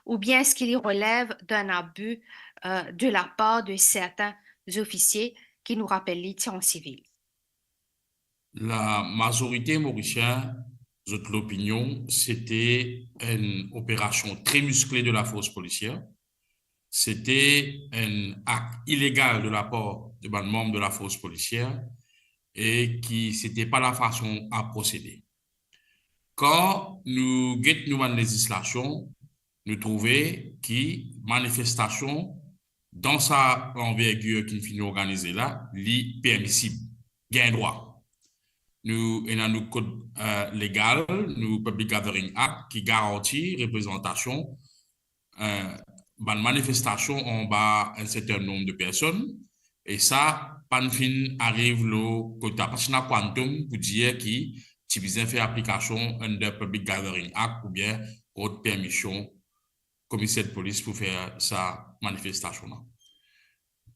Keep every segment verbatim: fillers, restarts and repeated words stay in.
oubien eski li relev d'un abus, euh, de la part de certains officiers ki, nou rapel li, ti an sivil? Lamazorite Morisien, zot lopinion, sete enn operasion tre miskle de lafors polisier. Sete enn akt ilegal de lapar de bann manm de lafors polisier e ki sete pa lafason a prosede. Kan nou get nou bann lezislasion, nou trouve ki manifestasion dan sa lanvergir ki finn organize la, li permisib, gagn drwa. Nou ena nou kod, eh, legal, nou Public Gathering Act ki garanti reprezantasion, eh, bann manifestasion anba enn serten nonb de personn, e sa pa'nn finn ariv lor kota, pa ti ena kwantum pou dir ki ti bizin fer aplikasion under Public Gathering Act oubien rod permision komiser de polis pou fer sa manifestasion la.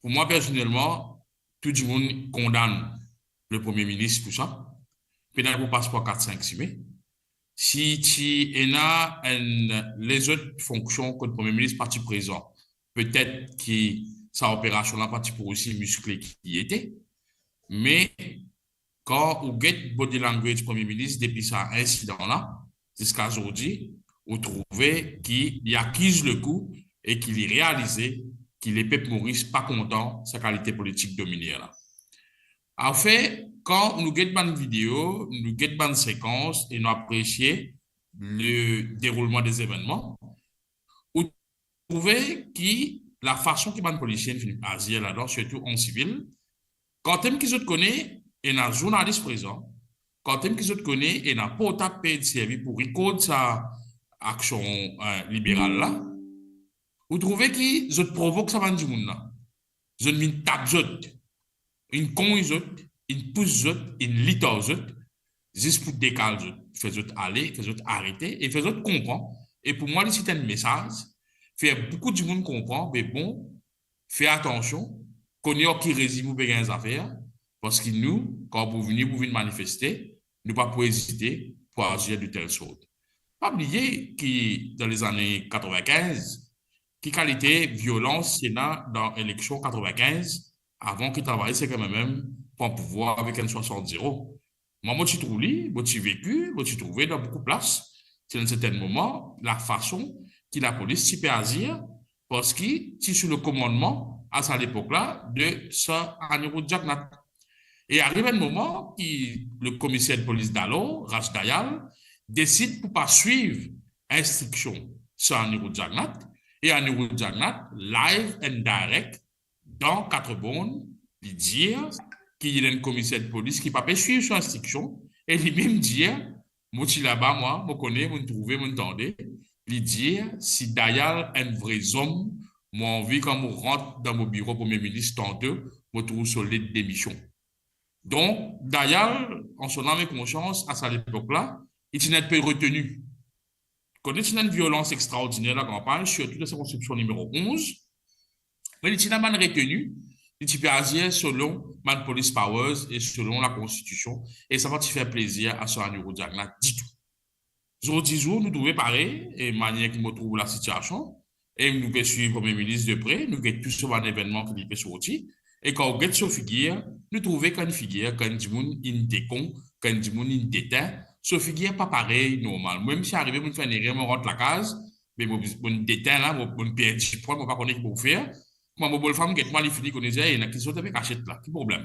Pou mwa personelman, tou dimoun kondann le Premie Minis pou sa. Pena pou pas par kat, sink sime. Si ti ena enn lezot fonksion kot Premie Minis pa ti prezan, petet ki sa operasion la pa ti pou osi miskle ki li ete. Me kan ou get body language Premie Minis depi sa insidan la ziska zordi, ou trouve ki li akiz lekou e ki li realize ki lepep Moris pa kontan sa kalite politik dominer la. Anfin, kan nou get bann video, nou get bann sekans e nou apresie le deroulman de zevennman, ou trouve ki lafason ki bann polisie finn azir ladan, sirtou an sivil, kanmem ki zot kone ena zournalis prezan, kanmem ki zot kone ena portab pe servi pou rekord sa aksion, eh, liberal la, ou trouve ki zot provok sa bann dimoun la. Zot vinn tap zot, inn kogn zot, inn pous zot, inn lit ar zot, zis pou dekal zot, fer zot ale, fer zot arete e fer zot konpran. E pou mwa, li ti enn mesaz, fer boukou dimoun konpran, be bon, fer atansion, kone ar ki rezim ou pe gagn zafer, parski nou, kan pou vini, pou vinn manifeste, nou pa pou ezite pou azir de tel sort. Pa bliye ki dan lezane katrevinkinz, ki kalite violans ti ena dan eleksion katrevinkinz, avan ki Travay Sekre Memem pran pouvwar avek enn swasant zero. Mwa, mo ti trouv li, mo ti veki, mo ti trouve dan boukou plas, ti ena sertin moman, lafason ki lapolis ti pe azir, parski ti sou le komannman a sa lepok la de Sir Anirudh Jagannath. E ariv enn moman ki le komiser de polis dalor, Raj Dayal, desid pou pa swiv instriksion Sir Anirudh Jagannath, e Anirudh Jagannath, live and direct, dan Katreborn, li dir ki li enn komiser de polis ki pa pe swiv so instriksion, e li mem dir, mo ti laba mwa, mo kone, mo'nn trouve, mo'nn tande, li dir, si Dayal enn vre zom, mo anvi kan mo rant dan mo biro Premie Minis tanto, mo trouv so let demision. Donk, Dayal, an so nam e konsians, a sa lepok la, li ti enn pe reteni. Kote ti ena enn violans extraordiner lakanpagn, sirtou dan sirkonskripsion nimero onz, me li ti ena bann reteni, li ti pe azir selon bann police powers e selon lakonstitision, e sa pa ti fer plezir a Sir Anirudh Jagannath ditou. Zordi zour, nou trouve parey, e manier ki mo trouv lasitiasion, e nou pe swiv Premie Minis de pre, nou get tou so bann evennman ki li pe sorti, e kan ou get so figir, nou trouve ki enn figir, ki enn dimoun inn dekon, ki enn dimoun inn detin, so figir pa parey normal. Mwa, si arive mo'nn fer enn erer, mo rant lakaz, me mo, mo'nn detin la, mo, mo'nn perdi pwal, mo pa kone ki pou fer. Kouma mo bolfam get mwa, li fini kone dir, "E, ena ki sort pe kasiet la, ki problem?"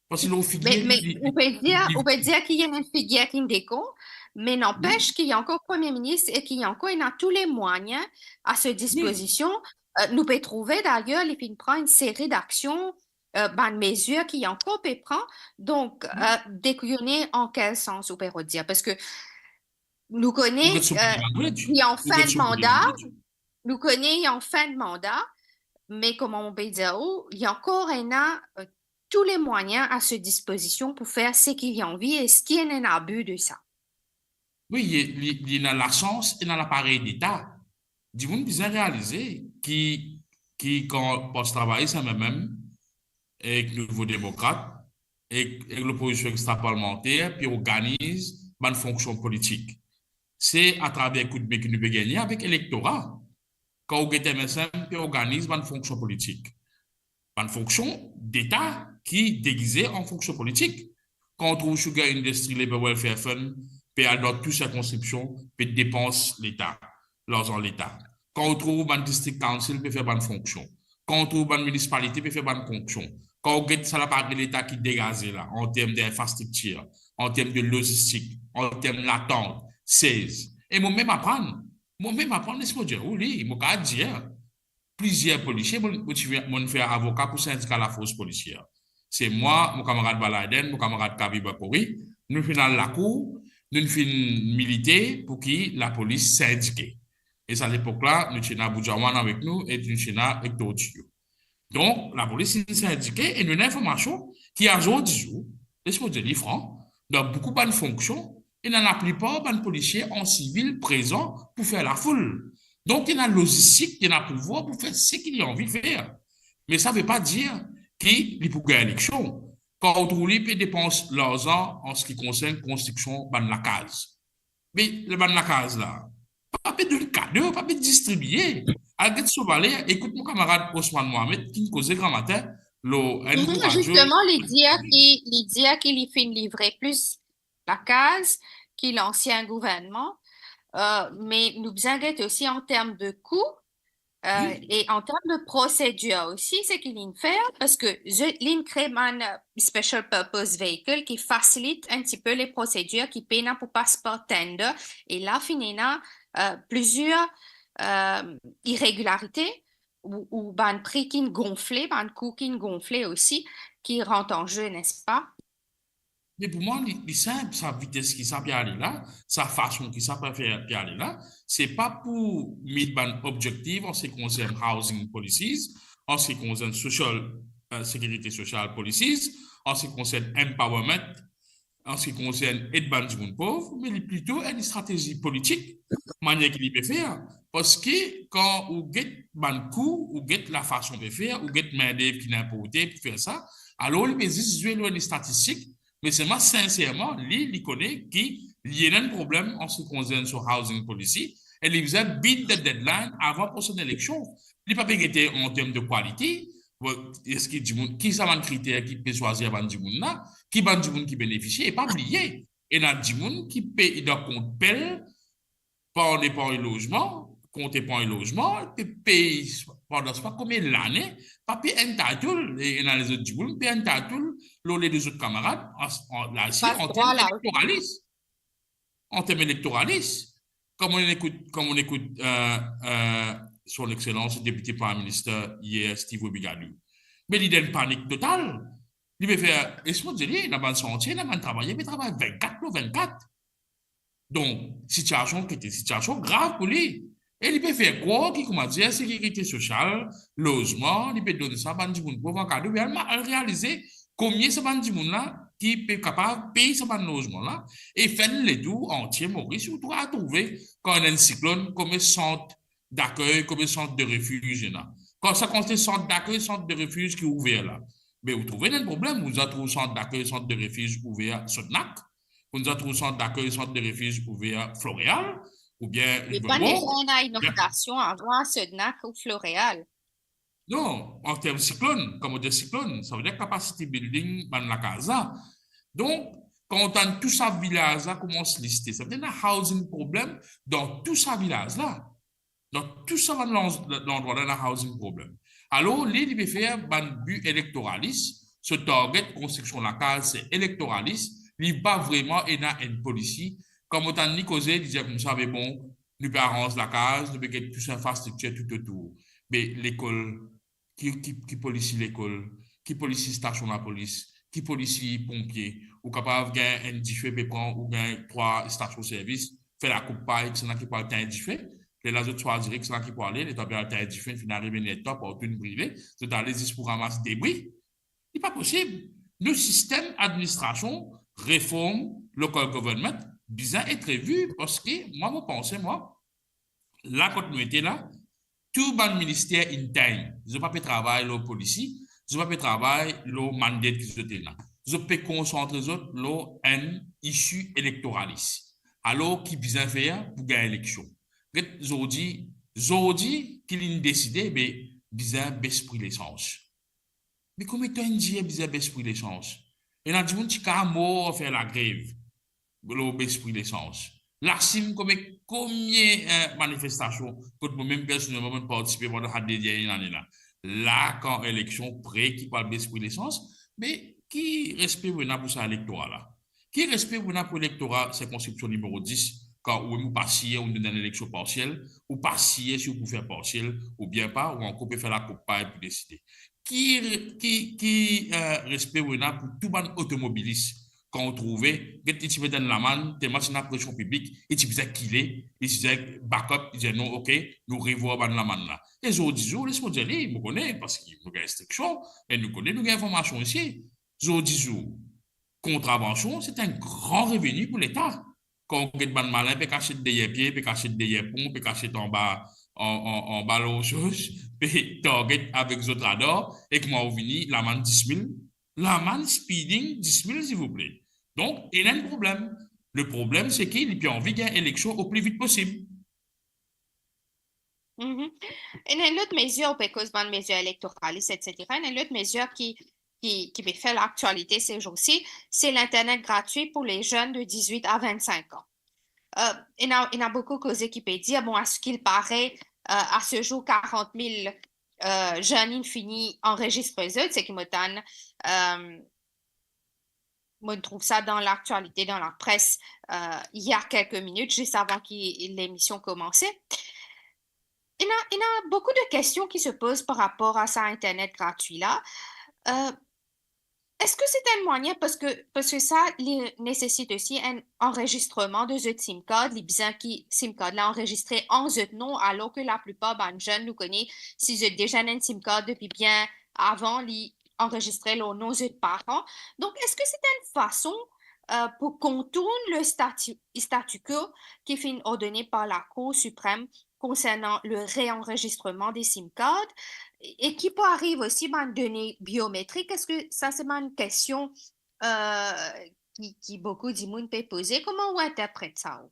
Parski lor figir, me, me li, ou pe dir, li, ou pe dir ki ena enn figir ki'nn dekon, me nanpes ki li ankor Premie Minis e ki li ankor ena tou le mwayin a so dispozision. Wi. Euh, nou pe trouve, dayer, li finn pran enn seri daksion, euh, bann mezir ki li ankor pe pran. Donk, euh, dekouyone an kel sans, ou pe rod dir? Parski nou kone, nou get so, euh, body language, li an fin de manda, nou kone li an fin de manda, me kouma mo pe dir ou, li ankor ena, euh, tou le mwayin a so dispozision pou fer seki li anvi, e eski ena enn abi de sa? Wi, li, li, li ena lasans, ena laparey Leta. Dimoun bizin realize ki, ki kan Parti Travayis Same Mem ek Nouvo Demokrat, ek, ek lopozision extraparlamanter, pe organiz bann fonksion politik, se atraver koudme ki nou pe gagne avek Kan ou get M S M, pe organiz bann fonksion politik. Bann fonksion deta ki degize an fonksion politik. Kan ou trouv Sugar Industry Labour Welfare Fund, pe al dan tou sirkonskripsion, pe depans leta, larzan leta. Kan ou trouv bann district council pe fer bann fonksion. Kan ou trouv bann minisipalite pe fer bann fonksion. Kan ou get sa laparey leta ki degaze la, an term de infrastriktir, an term de lozistik, an term latant, sez. E mo mem aprann, mo mem aprann, les mo dir ou li, mo kapav dir, plizier polisie, mo, mo ti fer, mo fer avoka pou sindika lafors polisier. Se mwa, mo kamarad Balayden, mo kamarad Kabi Bakori, nou finn al lakour, nou finn milite pou ki lapolis sindike. E sa lepok la, nou ti ena Boudjawan avek nou e nou ti ena Hector Tidio. Donk, lapolis inn sindike e nou ena informasion ki azordi zour, les mo dir li fran, dan boukou bann fonksion, ena laplipar bann polisie an sivil prezan pou fer lafoul. Donk, ena lozistik, ena pouvwar pou fer seki li anvi fer. Me sa ve pa dir ki li pou gagn eleksion. Kan ou trouv li pe depans larzan an seki konsern konstriksion bann lakaz. Me le bann lakaz la, pa pe donn kado, pa pe distribie. Al get so valer, ekout mo kamarad Osman Mohamed ki koze gramatin lor enn gro radio. Zisteman, li dir ki, li dir ki li finn livre plis lakaz ki lansien gouvernman. Euh, me nou bizin get osi an term de kou, euh, e an term de prosedir osi, seki linn fer, parski zot, linn kre bann, euh, special purpose vehicle ki fasilit enn tipe le prosedir ki pena pou pas par tender. E la, finn ena, euh, plizier, euh, iregilarite ou, ou bann pri ki'nn gonfle, bann kou ki'nn gonfle osi, ki rant an ze, nespa? Me pou mwa, li, li sinp, sa vites ki sa pe ale la, sa fason ki sa pe fer, pe ale la, se pa pou meet bann objektif an seki konsern housing policies, an seki konsern social, euh, sekirite sosial policies, an seki konsern empowerment, an seki konsern ed bann dimoun pov, me li plito enn stratezi politik, manier ki li pe fer, parski kan ou get bann kou, ou get lafason pe fer, ou get mindev ki'nn inporte pou fer sa, alor li pe zis zwe lor enn statistik, me selman, sinserman, li, li kone ki li ena enn problem an seki konsern so housing policy, e li bizin beat the deadline avan prosenn eleksion. Li pa pe gete an term de quality, bon, eski dimoun, ki sa bann kriter ki pe swazir bann dimoun la, ki bann dimoun ki benefisie, e pa bliye, ena dimoun ki pe dan kont pel, pa ena pa lozman, kont pa lozman, pe pey pandan spa komie lane, pa pe entitled, e ena lezot dimoun pe entitled lor lezot kamarad, an, an, la, si, an term elektoralis. An term elektoralis. Kan mo ekout, kan mo ekout, euh, euh, son Exselans Depite Prime Minister yer, Steve Robigadou. Me li dan enn panik total. Li pe fer, les mo dir li, ena bann santie, ena bann travayer pe travay vennkat lor vennkat. Donk, sitiasion ki ete sitiasion grav pou li. E li pe fer krwar ki, koumadir, sekirite sosial, lozman, li pe donn sa bann dimoun pov an kado, me al ma-, al realize komie sa bann dimoun la ki pe kapav pey sa bann lozman la, e fer enn letour antie Moris, ou trouve kan ena enn siklonn, komie sant dakey, komie sant de refiz ena. Kan sa kantite sant dakey, sant de refiz ki ouver la, be ou trouve ena enn problem, ou trouv sant dakey, sant de refiz ouver Sodnak, ou trouv sant dakey, sant de refiz ouver Floreal, oubien... Me pa Riverwalk, ena inogasion avan Sodnak ou Floreal. Non, an term siklonn, kan mo dir siklonn, sa ve dir capacity building bann lakaz la. Donk, kan ou tann tou sa vilaz la koumans liste, sa ve dir ena housing problem dan tou sa vilaz la. Dan tou sa bann lan-, landrwa la, ena housing problem. Alor, li, li pe fer bann bi elektoralis, so target konstriksion lakaz, se elektoralis, li pa vreman ena enn polisi. Kan mo tann li koze, li dir koumsa, be bon, nou pe aranz lakaz, nou pe get tou sa infrastriktir toutotour. Me lekol, ki, ki, ki polisi lekol, ki polisi stasion lapolis, ki polisi ponpie, ou kapav gagn enn dife pe pran, ou gagn trwa stasion servis, fer lakoup pay, kisannla ki pou al tegn dife, lerla zot swazir kisannla ki pou ale, letan pe al tegn dife, finn ariv enn lertan, partou inn brile, zot ale zis pou ramas debri. Li pa posib. Nou sistem administrasion, reform, local government, bizin et revi, parski mwa, mo panse, mwa, la kot nou ete la, tou bann minister inn tegn, zot pa pe travay lor polisi, zot pa pe travay lor mandate ki zot ena. Zot pe konsantre zot lor enn issue elektoralis. Alor ki bizin fer pou gagn eleksion? Get zordi, Zordi ki linn deside, be, bizin bes pri lesans. Me komie tan inn dir bizin bes pri lesans? Ena dimoun ti kapav mor fer lagrev lor bes pri lesans. Lasim, komie, komie, eh, manifestasion kot mo mem personelman mo partisipe pandan sa de dernie lane la. La, kan eleksion pre ki pou al bes pri lesans, me ki respe ou ena pou sa elektora la? Ki respe ou ena pou elektora sirkonskripsion nimero dis, kan ou mem ou pa sir, ou donn enn eleksion parsiel, ou pa sir si ou pou fer parsiel oubien pa, ou ankor pe fer lakokpay pou deside? Ki, ki, ki, eh, respe ou ena pou tou bann otomobilis? Kan ou trouve, get li ti met enn lamann, telman ti ena presion piblik, li ti bizin kile, li ti bizin backup, li dir non, ok, nou revwar bann lamann la. E zordi zour, les mo dir li, mo kone, parski nou gagn instriksion, e nou kone, nou gagn informasion isi. Zordi zour, kontravansion, se enn gran revini pou Leta. Kan ou get bann malin pe kasiet deryer pie, pe kasiet deryer pon, pe kasiet anba, an, an, anba lor soz, pe target avek zot radar, e kouma ou vini, lamann dis mil, lamann speeding dis mil, silvouple. Donk, ena enn problem. Le problem, se ki li pe anvi gagn eleksion o pli vit posib. Mhm. Ena enn lot mezir, ou pe koz bann mezir elektoralis, et cetera. Ena enn lot mezir ki, ki, ki pe fer laktialite se zour si, se l'internet gratwi pou les jeunes de dix-huit à vingt-cinq ans. Euh, ena, ena boukou koze ki pe dir, bon, à ce qu'il paraît, euh, à ce jour, quarante mille, euh, jeunes inn fini anrezistre zot, seki mo tann, euh, mo trouv sa dan laktialite, dan lapres, euh, il y a quelques minutes, zis avan ki lemision koumanse. Ena, ena boukou de kestion ki se poz par rapor a sa internet gratwi la. Euh, eski se enn mwayin, parski, parski sa, li nesesit osi enn anrezistreman de zot sim card, li bizin ki sim card la anrezistre an zot non, alor ki laplipar bann zenn, nou kone, si zot deza ena enn sim card depi bien avan, li anrezistre lor non zot paran. Donk, eski se enn fason, euh, pou kontourn le stati, statu quo ki finn ordone par Lakour Siprem konsernan le reanrezistreman de sim card e, e ki pou ariv osi bann done biometrik? Eski sa se bann kestion, euh, ki, ki boukou dimoun pe poze? Kouma ou interpret sa, ou?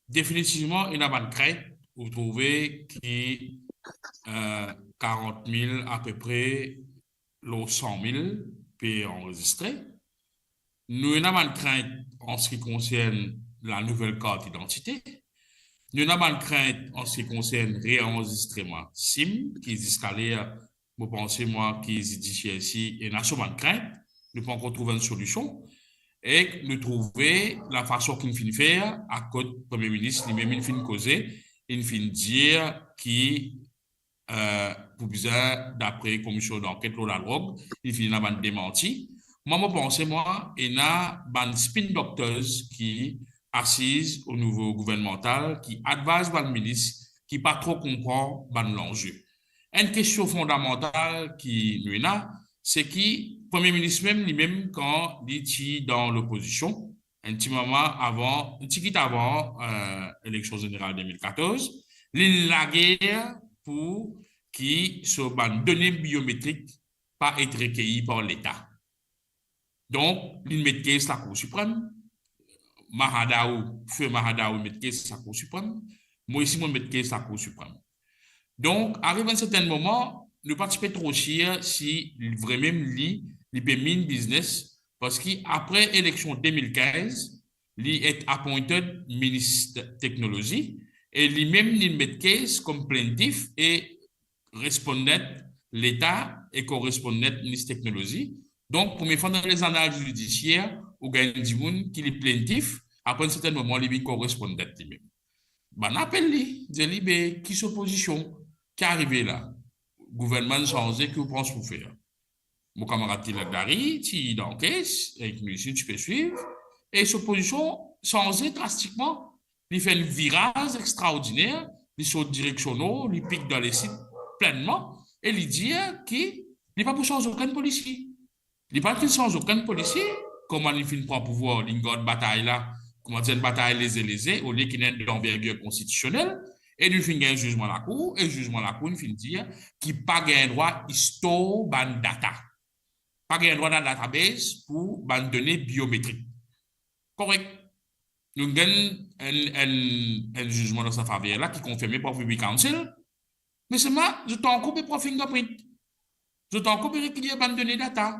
Definitivman, ena bann krint, ou trouve ki, euh, quarante mille apepre lor cent mille pe anrezistre. Nou ena bann krint an se ki konsern la nouvel kart idantite. Nou ena bann krint an se ki konsern reanrezistreman sim, ki ziska ler, mo panse mwa, ki zidisier isi ena so bann krint, nou pa ankor trouv enn solision. Ek nou trouve lafason ki nou finn fer, akoz Premie Minis limem inn finn koze, inn finn dir ki, euh, pou bizin, dapre komision danket lor ladrog, inn finn ena bann demanti. Mwa, mo panse mwa, ena bann spin doctors ki asiz o nivo gouvernmantal, ki advise bann minis ki pa tro konpran bann lanze. Enn kestion fondamantal ki nou ena, se ki Premie Minis mem, limem, kan li ti dan lopozision, enn ti moman avan, enn tigit avan, euh, eleksion zeneral de mil katorz, li lager pou ki so bann done biometrik pa et rekeyi par Leta. Donk, li met kes Lakour Siprem, Mahathir, Feu Mahathir met kes Lakour Siprem, mwa isi mo met kes Lakour Siprem. Donk, ariv enn sertenn moman, nou pa ti pe tro sir si vremem li, li pe mean biznes, parski apre eleksion de mil kinz, li et appointed minis teknolozi, e limem li met kes kom plaintiff e respondent Leta e korespondent minis teknolozi. Donk, premie fwa dan lezanal zidisier, ou gagn dimoun ki li plaintiff, apre enn sertenn moman, li vinn korespondent limem. Bann apel li, dir li, be, ki so pozision, ki arive la? Gouvernman sanze, ki ou pans pou fer? Mo kamarad ki la gari, ti dan kes, ek nou isi, ti pe swiv, e so pozision sanze drastikman. Li fer enn viraz extraordiner, li sort direksion nor, li pik dan lesid plennman, e li dir ki li pa pou sanz okenn polisi. Li pa pou sanz okenn polisi, kouma li finn pran pouvwar, li gard batay la, kouma dir, enn batay leze leze, olie ki ena enn lanvergir konstitisionel, e li finn gagn zizman lakour, e zizman lakour finn dir ki pa gagn drwa istor bann data. Pa gagn drwa dan database pou bann done biometrik. Korek. nou gagn enn, enn, enn zizman dan sa faver la ki konfirme par Privy Council, me selman zot ankor pe pran fingerprint. Zot ankor pe rekiler bann done data.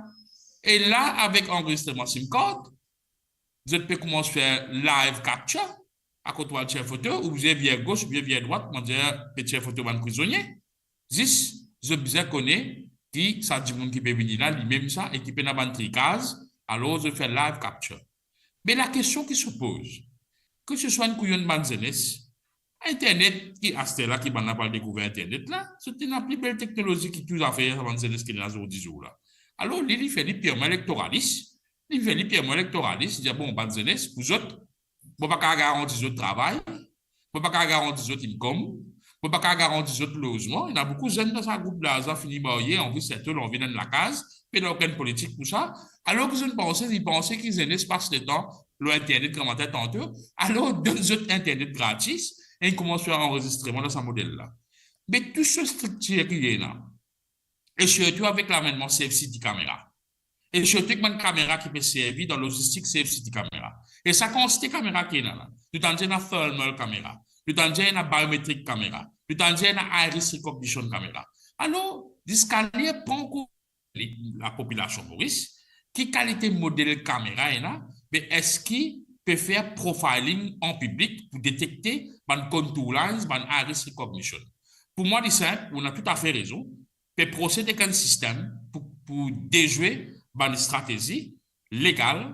E la, avek anrezistreman sim card, zot pe koumans fer live capture, akote ou al tir foto, ou bizin vir gos, ou bizin vir drwat, kouma dir, pe tir foto bann prizonie. Zis, zot bizin kone ki sa dimoun ki pe vini la, limem sa, e ki pena bann trikaz, alor zot fer live capture. Me lakestion ki se poz, ke se swa enn kouyon bann zenes, internet ki aster la, ki bann la pou al dekouver internet la, zot ena pli bel teknolozi ki tou zafer sa bann zenes ki ena zordi zour la. Alor, li, li fer li pirman elektoralis, li fer li pirman elektoralis, dir, bon, bann zenes, pou zot, mo pa kav garanti zot travay, mo pa kav garanti zot income, mo pa kav garanti zot lozman. Ena boukou zenn dan sa group la, zot fini marye, anvi settle, anvi ena enn lakaz, pena okenn politik pou sa. Alor ki zot panse, li panse ki zenes pas letan lor internet, gramatin tanto, alor donn zot internet gratis, e inn koumans fer anrezistreman dan sa model la. Me tou se striktir ki ena, e sirtou avek lavennman Safe City Camera, e sirtou ek bann kamera ki pe servi dan lozistik Safe City Camera, e sa kantite kamera ki ena la, nou tann dir ena thermal kamera, nou tann dir ena biometric kamera, nou tann dir ena iris recognition kamera. Alor, ziska ler pa ankor li, lapopilasion Moris, ki kalite model kamera ena, me eski pe fer profiling an piblik pou detekte bann contour lines, bann iris recognition? Pou mwa, li sinp, ou ena toutafe rezon, pe prosed ek enn sistem pou, pou dezwe bann stratezi legal,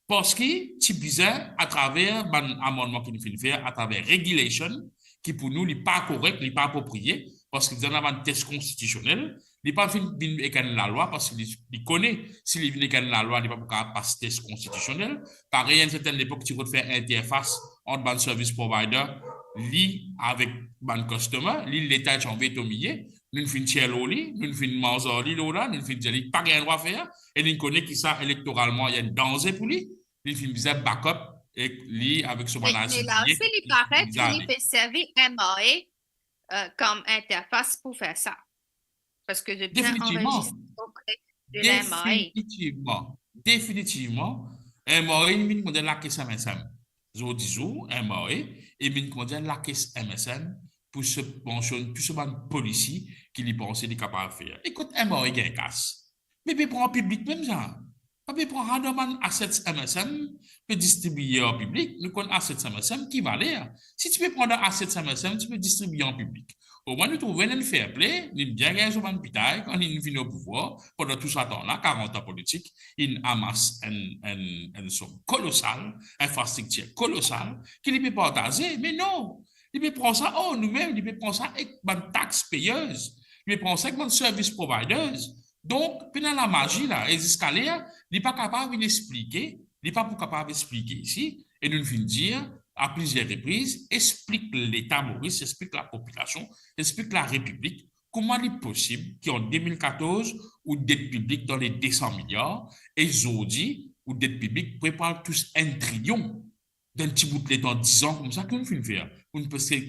parski ti bizin, atraver bann amannman ki nou finn fer, atraver regulation, ki pou nou, li pa korek, li pa apropriye, parski bizin ena bann tes konstitisionel, li pa finn vinn ek enn lalwa, parski li, li kone, si li vinn ek enn lalwa, li pa pou kapav pas tes konstitisionel. Parey, enn sertenn lepok, ti rod fer interfas ant bann service provider, li avek bann customer, li, Leta ti anvi eto miye, nou finn tir lor li, nou finn manz ar li lor la, nou finn dir li pa gagn drwa fer, e li kone ki sa elektoralman, li enn danze pou li, li finn bizin backup ek li avek so bann... Me, me la osi, li paret ki li pe servi M R A, euh, kom interfas pou fer sa. Parski zot bizin anrezistre opré de la M R A. Definitivman. Definitivman. M R A, li vinn kouma enn lakes M S M. Zordi zour, M R A, li vinn kouma enn lakes M S M pou sibvansionn tou so bann polisi ki li panse li kapav fer. E kot M R A gagn kas? Me pe pran piblik mem sa. Pa pe pran dan bann assets M S M, pe distribiye an piblik. Nou konn assets M S M ki valer. Si ti pe pran dan assets M S M, ti pe distribiye an piblik. Omwin nou trouve enn fair play, li bien gagn so bann pitay kan li vinn o pouvwar, pandan tou sa tan la, karant an politik, li amas enn, enn, enn som kolosal, infrastriktir kolosal, ki li pe partaze. Me non, li pe pran sa, oh, noumem, li pe pran sa ek bann taxpayers, li pe pran sa ek bann service providers. Donk, pena lamazi la, e ziska ler, li pa kapav vinn explike, li pa pou kapav explike isi, e nou finn dir a plizier repriz, explik Leta Moris, explik lapopilasion, explik Larepiblik, kouma li posib ki an de mil katorz, ou det piblik dan le de san miliar, e zordi, ou det piblik pre pou al tous enn trilion. Dan enn ti bout letan, diz an koumsa, ki nou finn fer? Ou preske,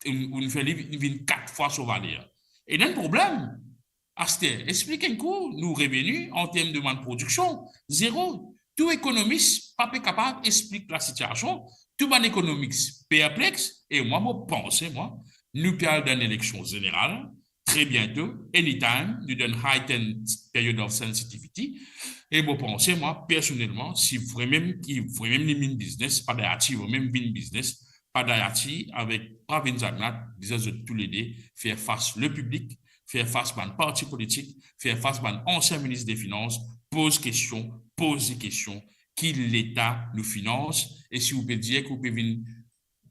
ou, ou fer li vinn kat fwa so valer. E ena enn problem. Aster, explik enn kou, nou reveni an term de bann prodiksion, zero. Tou ekonomis pa pe kapav explik lasitiasion, tou bann ekonomis perplex, e mwa, mo panse, mwa, nou pe al dan enn eleksion zeneral, tre biento, anytime, nou dan enn heightened period of sensitivity. E mo panse, mwa, personelman, si vremem, ki vremem li mean business, pa Dayati vremem mean business, pa Dayati avek pa Vinzagnath, bizin zot toulede fer fas lepiblik, fer fas bann parti politik, fer fas bann ansien minis de finans, poz kestion, poze kestion, ki leta nou finans, e si ou pe dir ki ou pe vinn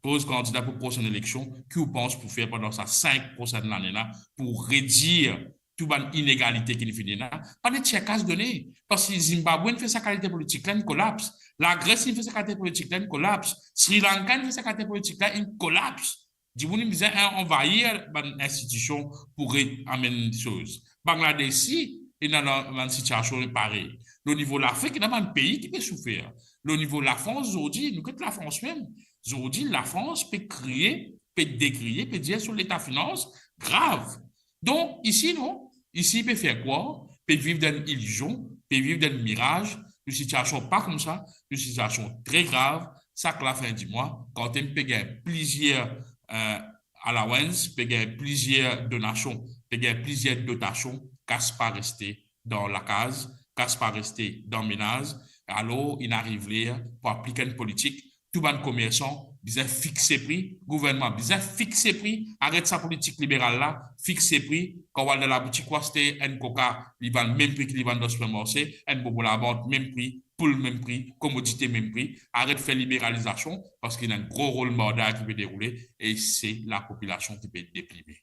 poz kandida pou prosenn eleksion, ki ou panse pou fer pandan sa sink prosenn lane la pou redir tou bann inegalite ki nou finn ena? Pa de tir kas done, parski Zimbabwe inn fer sa kalite politik la, inn kolaps. Lagres inn fer sa kalite politik la, inn kolaps. Sri Lanka inn fer sa kalite politik la, inn kolaps. Dimoun inn bizin anvayir bann institision pou re-, amenn soz. Bangladesh si ena dan bann sitiasion parey. Lor nivo Lafrik, ena bann pei ki pe soufer. Lor nivo Lafrans, zordi, nou get Lafrans mem. Zordi, Lafrans pe kriye, pe dekriye, pe dir so leta finans grav. Donk, isi, non, isi, pe fer krwar, pe viv dan enn ilizion, pe viv dan enn miraz, nou sitiasion pa koumsa, nou sitiasion tre grav, sak lafin di mwa, kan to pe gagn plizier, eh, allowance, pe gagn plizier donasion, pe gagn plizier dotasion, kas pa reste dan lakaz, kas pa reste dan menaz. Alor, inn ariv ler pou aplik enn politik, tou bann komersan bizin fixe pri, gouvernman bizin fixe pri, aret sa politik liberal la, fixe pri, kan ou al dan laboutik ou aste enn koka, li vann mem pri ki li vann dan sipermarse, enn bonbon Labant mem pri, poul mem pri, komodite mem pri, aret fer liberalizasion, parski ena enn gro rol marda ki pe deroule, e se lapopilasion ki pe deprime.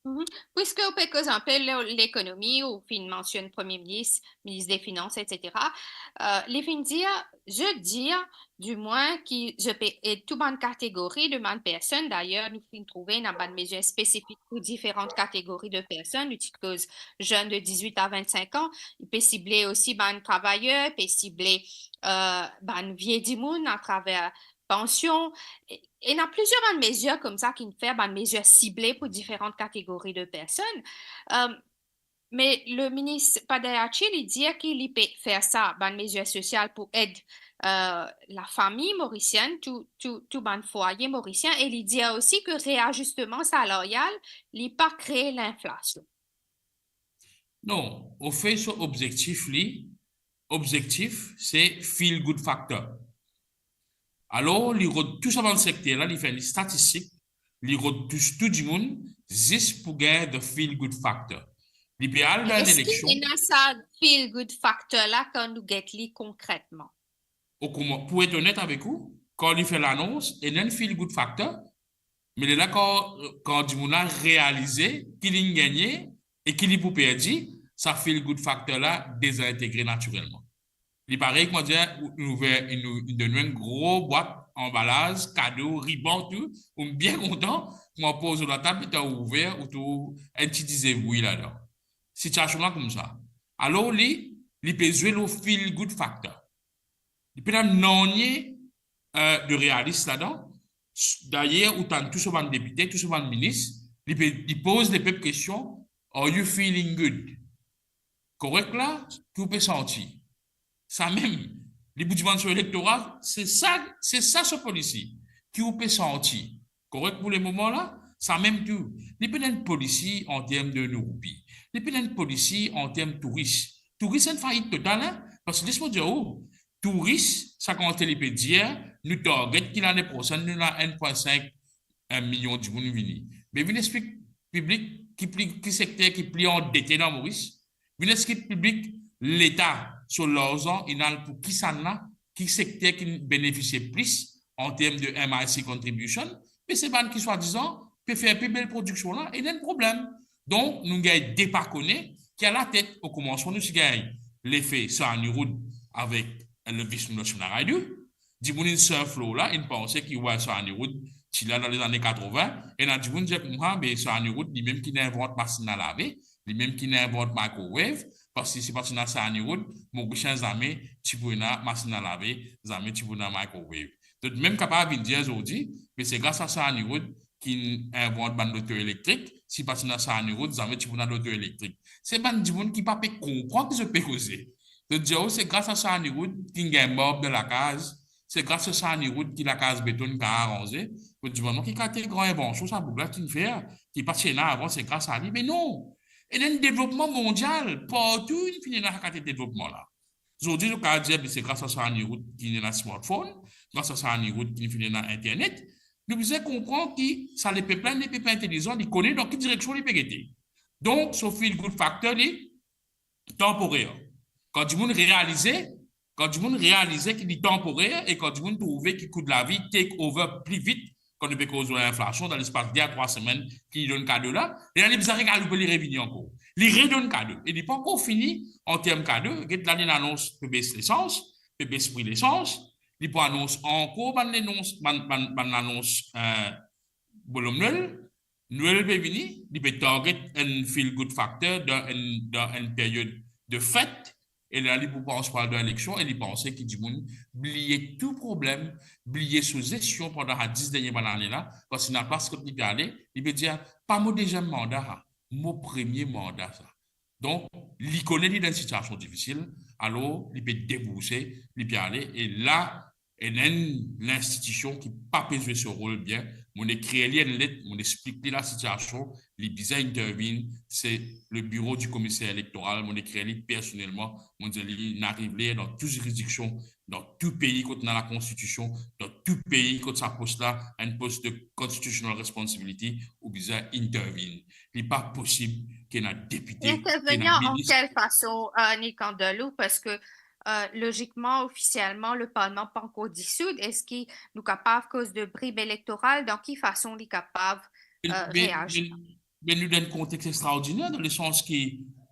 Mhm. Puiske ou pe koz enpe lor lekonomi, ou finn mansionn Premie Minis, Minis de Finans, et cetera, eh, li finn dir, je dir, dimwin ki je pe ed tou bann kategori de bann personn. Dayer, nou finn trouve ena bann mezir spesifik pou diferan kategori de personn. Nou ti koz zenn de dizwit a vennsink an, li pe sible osi bann travayer, pe sible, eh, bann vie dimoun atraver pansion. E, ena plizier bann mezir koumsa ki'nn fer, bann mezir sible pou diferan kategori de personn. Eh, me le minis Padayachee, li dir ki li pe fer sa, bann mezir sosial pou ed, eh, lafami morisienn, tou, tou, tou bann fwaye morisien, e li dir osi ki reazisteman salaryal, li pa kree linflasion. Non, ofe so obzektif li, obzektif se feel good factor. Alor, li rod tou sa bann sekter la, li fer enn statistik, li rod tous tou dimoun, zis pou gagn the feel good factor. Li pe al dan enn eleksion. Eski ena sa feel good factor la kan nou get li konkretman? Okoman, pou et onet avek ou, kan li fer lanons, ena enn feel good factor, me lerla kan, kan dimoun la realize ki li'nn gagne e ki li pou perdi, sa feel good factor la dezintegre natirelman. Li parey, kouma dir, ou, ou ouver, ou, ou donn enn gro bwat, anbalaz, kado, riban, tou, ou bien kontan, kouma poz lor latab, letan ou ouver, ou trouv enn ti dizev bwi ladan. Sitiasion la koumsa. Alor li, li pe zwe lor feel good factor. Li pena nanye, eh, de realis ladan. Dayer, ou tann tou so bann depite, tou so bann minis, li pe, li poz lepep kestion, "Are you feeling good?" Korek la, ki ou pe santi? Sa mem, li pou dimann so elektora, se sa, se sa so polisi, ki ou pe santi. Korek pou lemoman la, sa mem tou. Li pena enn polisi an term de nou roupi. Li pena enn polisi an term touris. Touris enn fait total, hein, parski les mo dir ou, touris, sa kantite li pe dir, nou target ki lane prosenn, nou ena enn pwin sink milion dimoun vini. Me vinn explik piblik ki pli, ki sekter ki pli andete dan Moris, vinn explik piblik Leta so larzan inn al pou kisannla, ki sekter ki benefisie plis an term de M I C contribution, me se bann ki swadizan pe fer pli bel prodiksion la, ena enn problem. Donk, nou gagn de pa kone ki alatet, okoumansman nou ti gagn lefe Sir Anirudh avek le vis Lakshmana Raidu, dimoun inn surf lor la, inn panse ki, wey, Sir Anirudh ti la dan lezane katrovin, ena dimoun dir koumsa, be Sir Anirudh, limem ki'nn invant masinn a lave, limem ki'nn invant microwave, parski si pa ti ena Sir Anirudh, Morisien zame ti pou ena masinn a lave, zame ti pou ena microwave. Zot mem kapav vinn dir zordi, be se gras a Sir Anirudh ki'nn invant bann loto elektrik, si pa ti ena Sir Anirudh, zame ti pou ena loto elektrik. Se bann dimoun ki pa pe konpran ki zot pe koze. Zot dir, o, se gras a Sir Anirudh ki'nn gagn marb dan lakaz, se gras a Sir Anirudh ki lakaz beton kapav aranze. Zot dir, me ki kalite gran invansion sa boug la ti'nn fer, ki pa ti ena avan, se gras a li? Me non! Ena enn devlopman mondial, partou inn finn ena sa kalite devlopman la. Zordi, zot kapav dir, be se gras a Sir Anirudh ki ena smartphone, gras a Sir Anirudh ki finn ena internet. Nou bizin konpran ki sa lepep la, enn lepep intelizan, li kone dan ki direksion li pe gete. Donk, so feel good factor, li tanporer. Kan dimoun realize, kan dimoun realize ki li tanporer e kan dimoun trouve ki kou lavi take over pli vit, kan nou pe koz lor linflasion, dan lespas de a trwa semenn ki li donn kado la, e la li bizin regaloupe, li revini ankor. Li redonn kado. E li pa ankor fini an term kado, get la li inn anons pe bes lesans, pe bes pri lesans, li pou anons ankor bann lenons, bann, bann, bann lanons, eh, bolom Nwel. Nwel pe vini, li pe target enn feel good factor dan enn, dan enn period de fet, e la li pou pans pou al dan eleksion, e li panse ki dimoun bliye tou problem, bliye so zestion pandan sa dis dernie bann lane la, parski ena plas kot li pe ale, li pe dir, pa mo deziem manda sa, mo premie manda sa. Donk, li kone li dan enn sitiasion difisil, alor li pe debourse, li pe ale, e la, Ena enn linstitision ki pa pe zwe so rol bien. Mo ekrir li enn let, mo explik li lasitiasion, li bizin intervinn, se le bureau du commissaire électoral. Mo ekrir li personelman, mo dir li, inn ariv ler dan tou ziridiksion, dan tou pei kot ena lakonstitision, dan tou pei kot sa pos la, enn pos de constitutional responsibility, ou bizin intervinn. Li pa posib ki ena depite, ki ena minis. Intervenir en quelle façon, euh, Nicandolo? Parce que, euh, logiquement, officiellement, le Parlement pas encore dissous. Est-ce que nou kapav koz de bribes électorales? Dans quelle façon li kapav, euh, réagir? Me, me nou dan enn kontex extraordiner, dan le sans ki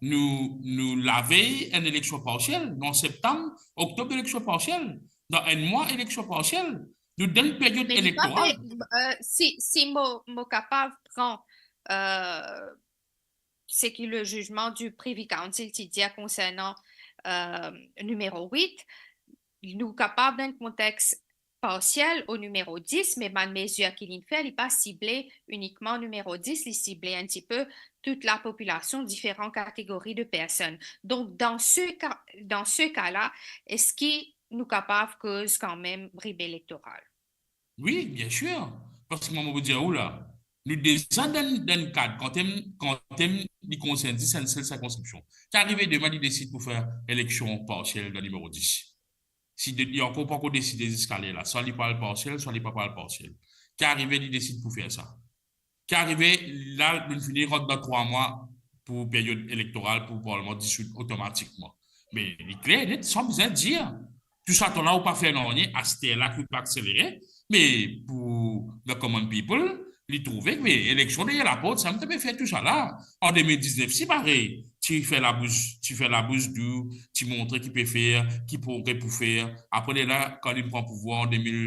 nou, nou lavey enn eleksion parsiel, nou an septam, oktob, eleksion parsiel, dan enn mwa, eleksion parsiel, nou dan enn period elektoral. Euh, si, si mo, mo kapav pran, euh, seki le zizman du Privy Council ti dir konsernan, euh, nimero wit, nou kapav dan enn kontex parsiel o nimero dis, me bann mezir ki linn fer, li pa sible inikman nimero dis, li sible enn tipe tou lapopilasion, diferan kategori de personn. Donk, dan se ka, dan se ka la, eski nou kapav koz kanmem brib elektoral? Wi, bien sir. Parski mwa, mo pou dir ou la, nou deza dan, dan enn kad, kan mem, kan mem li konsern zis enn sel sirkonskripsion. Ki arive demin, li desid pou fer eleksion parsiel dan nimero dis. Si de, li ankor pa ankor deside ziska ler la, swa li pou al parsiel, swa li pa pou al parsiel. Ki arive, li desid pou fer sa. Ki arive, la, nou fini rant dan trwa mwa pou period elektoral pou parlman disoud otomatikman. Me li kler net, san bizin dir. Tou sa tan la ou pa fer nanye, aster la ki ou pe akselere, me pou the common people, li trouve ki eleksion deryer laport, sa mem ti pe fer tou sa la. An de mil diznef, si parey, ti fer labous, ti fer labous dou, ti montre ki pe fer, ki progre pou fer. Apre lerla, kan li pran pouvwar an de mil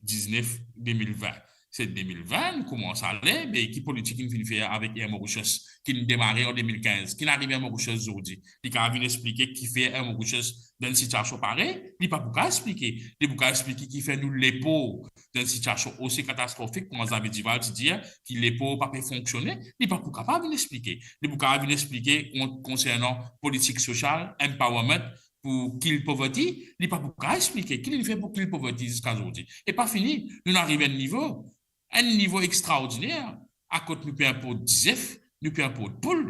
diznef, de mil vin. Se de mil vin, nou koumans ale, me ki politik inn finn fer avek Air Mauritius, ki'nn demare an de mil kinz, ki'nn arive Air Mauritius zordi? Li kapav vinn explike kifer Air Mauritius dan enn sitiasion parey? Li pa pou kapav explike. Li pou kapav explike kifer nou lepov dan enn sitiasion osi katastrofik, kouma Xavier Duval ti dir, ki lepov pa pe fonksione. Li pa pou kapav vinn explike. Li pou kapav vinn explike kon-, konsernan politik sosial, empowerment, pou kill poverty, li pa pou kapav explike ki li'nn fer pou kill poverty ziska zordi. E pa fini, nou'nn ariv enn nivo, enn nivo extraordiner, kot nou pe inport dizef, nou pe inport poul.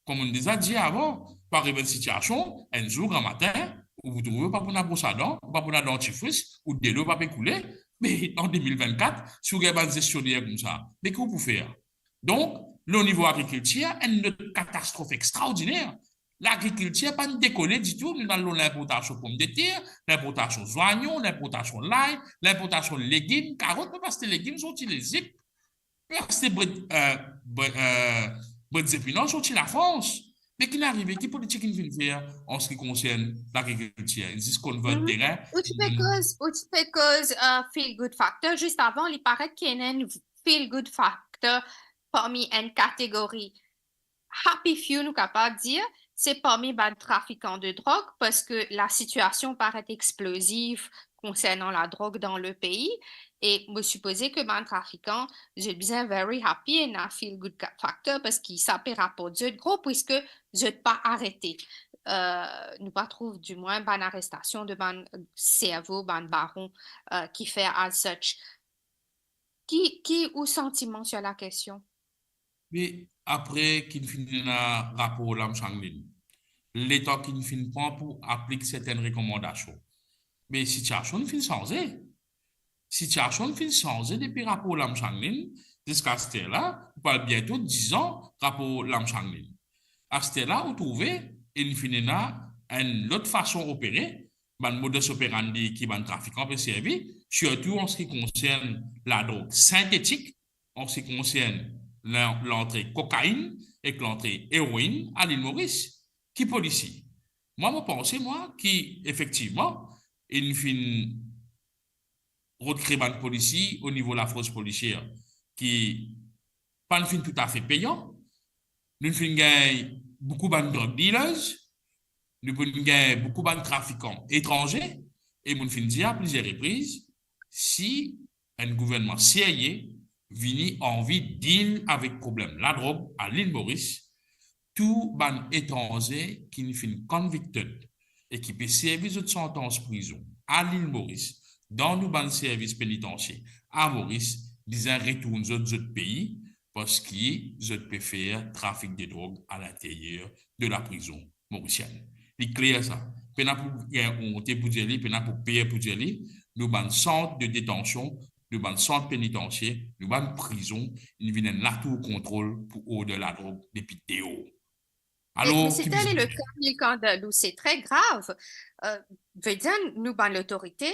Kouma mo'nn deza dir avan, pou ariv enn sitiasion, enn zour gramatin, ou pou trouve ou pa pou ena brosadan, ou pa pou ena dantifris, ou delo pa pe koule, me an de mil vinn-kat, si ou gagn bann zestionner koumsa, me ki ou pou fer? Donk, lo nivo agrikiltir, enn lot katastrof extraordiner. Lagrikiltir pa'nn dekole ditou, nou al lor linportasion pomdeter, linportasion zwayon, linportasion lay, linportasion legim, karot, nou pe aste legim sorti Lezipt, nou pe aste bred, eh, bred, eh, bred zepinan sorti Lafrans. Me ki'nn arive, ki politik inn finn fer an se ki konsern lagrikiltir? Inn zis convert terin. Ou ti pe koz, ou ti pe koz, eh, feel good factor, zis avan, li paret ki ena enn feel good factor parmi enn kategori happy few, nou kapav dir, se parmi bann trafikan de drog, parski lasitiasion paret exploziv konsernan ladrog dan lepei, e mo sipoze ki bann trafikan, zot bizin very happy ena feel good factor, parski sa pe raport zot gro, puiski zot pa arete. Eh, nou pa trouv, dimwin, bann arestasion de bann servo, bann baron, eh, ki fer as such. Ki, ki ou santiman sir lakestion? Me apre ki'nn finn ena rapor Lamshanglin, letan ki'nn finn pran pou aplik sertin rekomandasion, me sitiasion inn finn sanze. Sitiasion inn finn sanze depi rapor Lamshanglin ziska aster la, pou al biento dizan rapor Lamshanglin. Aster la, ou trouve, inn finn ena enn lot fason opere, bann modus operandi ki bann trafikan pe servi, sirtou an se ki konsern ladrog sintetik, an se ki konsern lan-, lantre kokainn ek lantre eroinn a Lil Moris. Ki polisi? Mwa, mo panse, mwa, ki efektivman, inn finn rod kre bann polisi o nivo lafors polisier ki pa'nn finn toutafe peyan. Nou'nn finn gagn boukou bann drug dealers, nou finn gagn boukou bann trafikan etranze, e mo'nn finn dir a plizier repriz, si enn gouvernman serye vini anvi deal avek problem ladrog a Lil Moris, tou bann etranze ki'nn finn convicted e ki pe servi zot santans prizon a Lil Moris, dan nou bann servis penitansie a Moris, bizin retourn zot, zot pei, parski zot pe fer trafik de drog a linteryer de laprizon morisien. Li kler sa. Pena pou gagn onte pou dir li, pena pou per pou dir li, nou bann sant de detansion, nou bann sant penitansie, nou bann prizon, inn vinn enn latour kontrol pou order ladrog depi deor. Me, alor, me se ki tel bizin le ka, Nicandel, ou se tre grav. Euh, vedir, nou bann lotorite,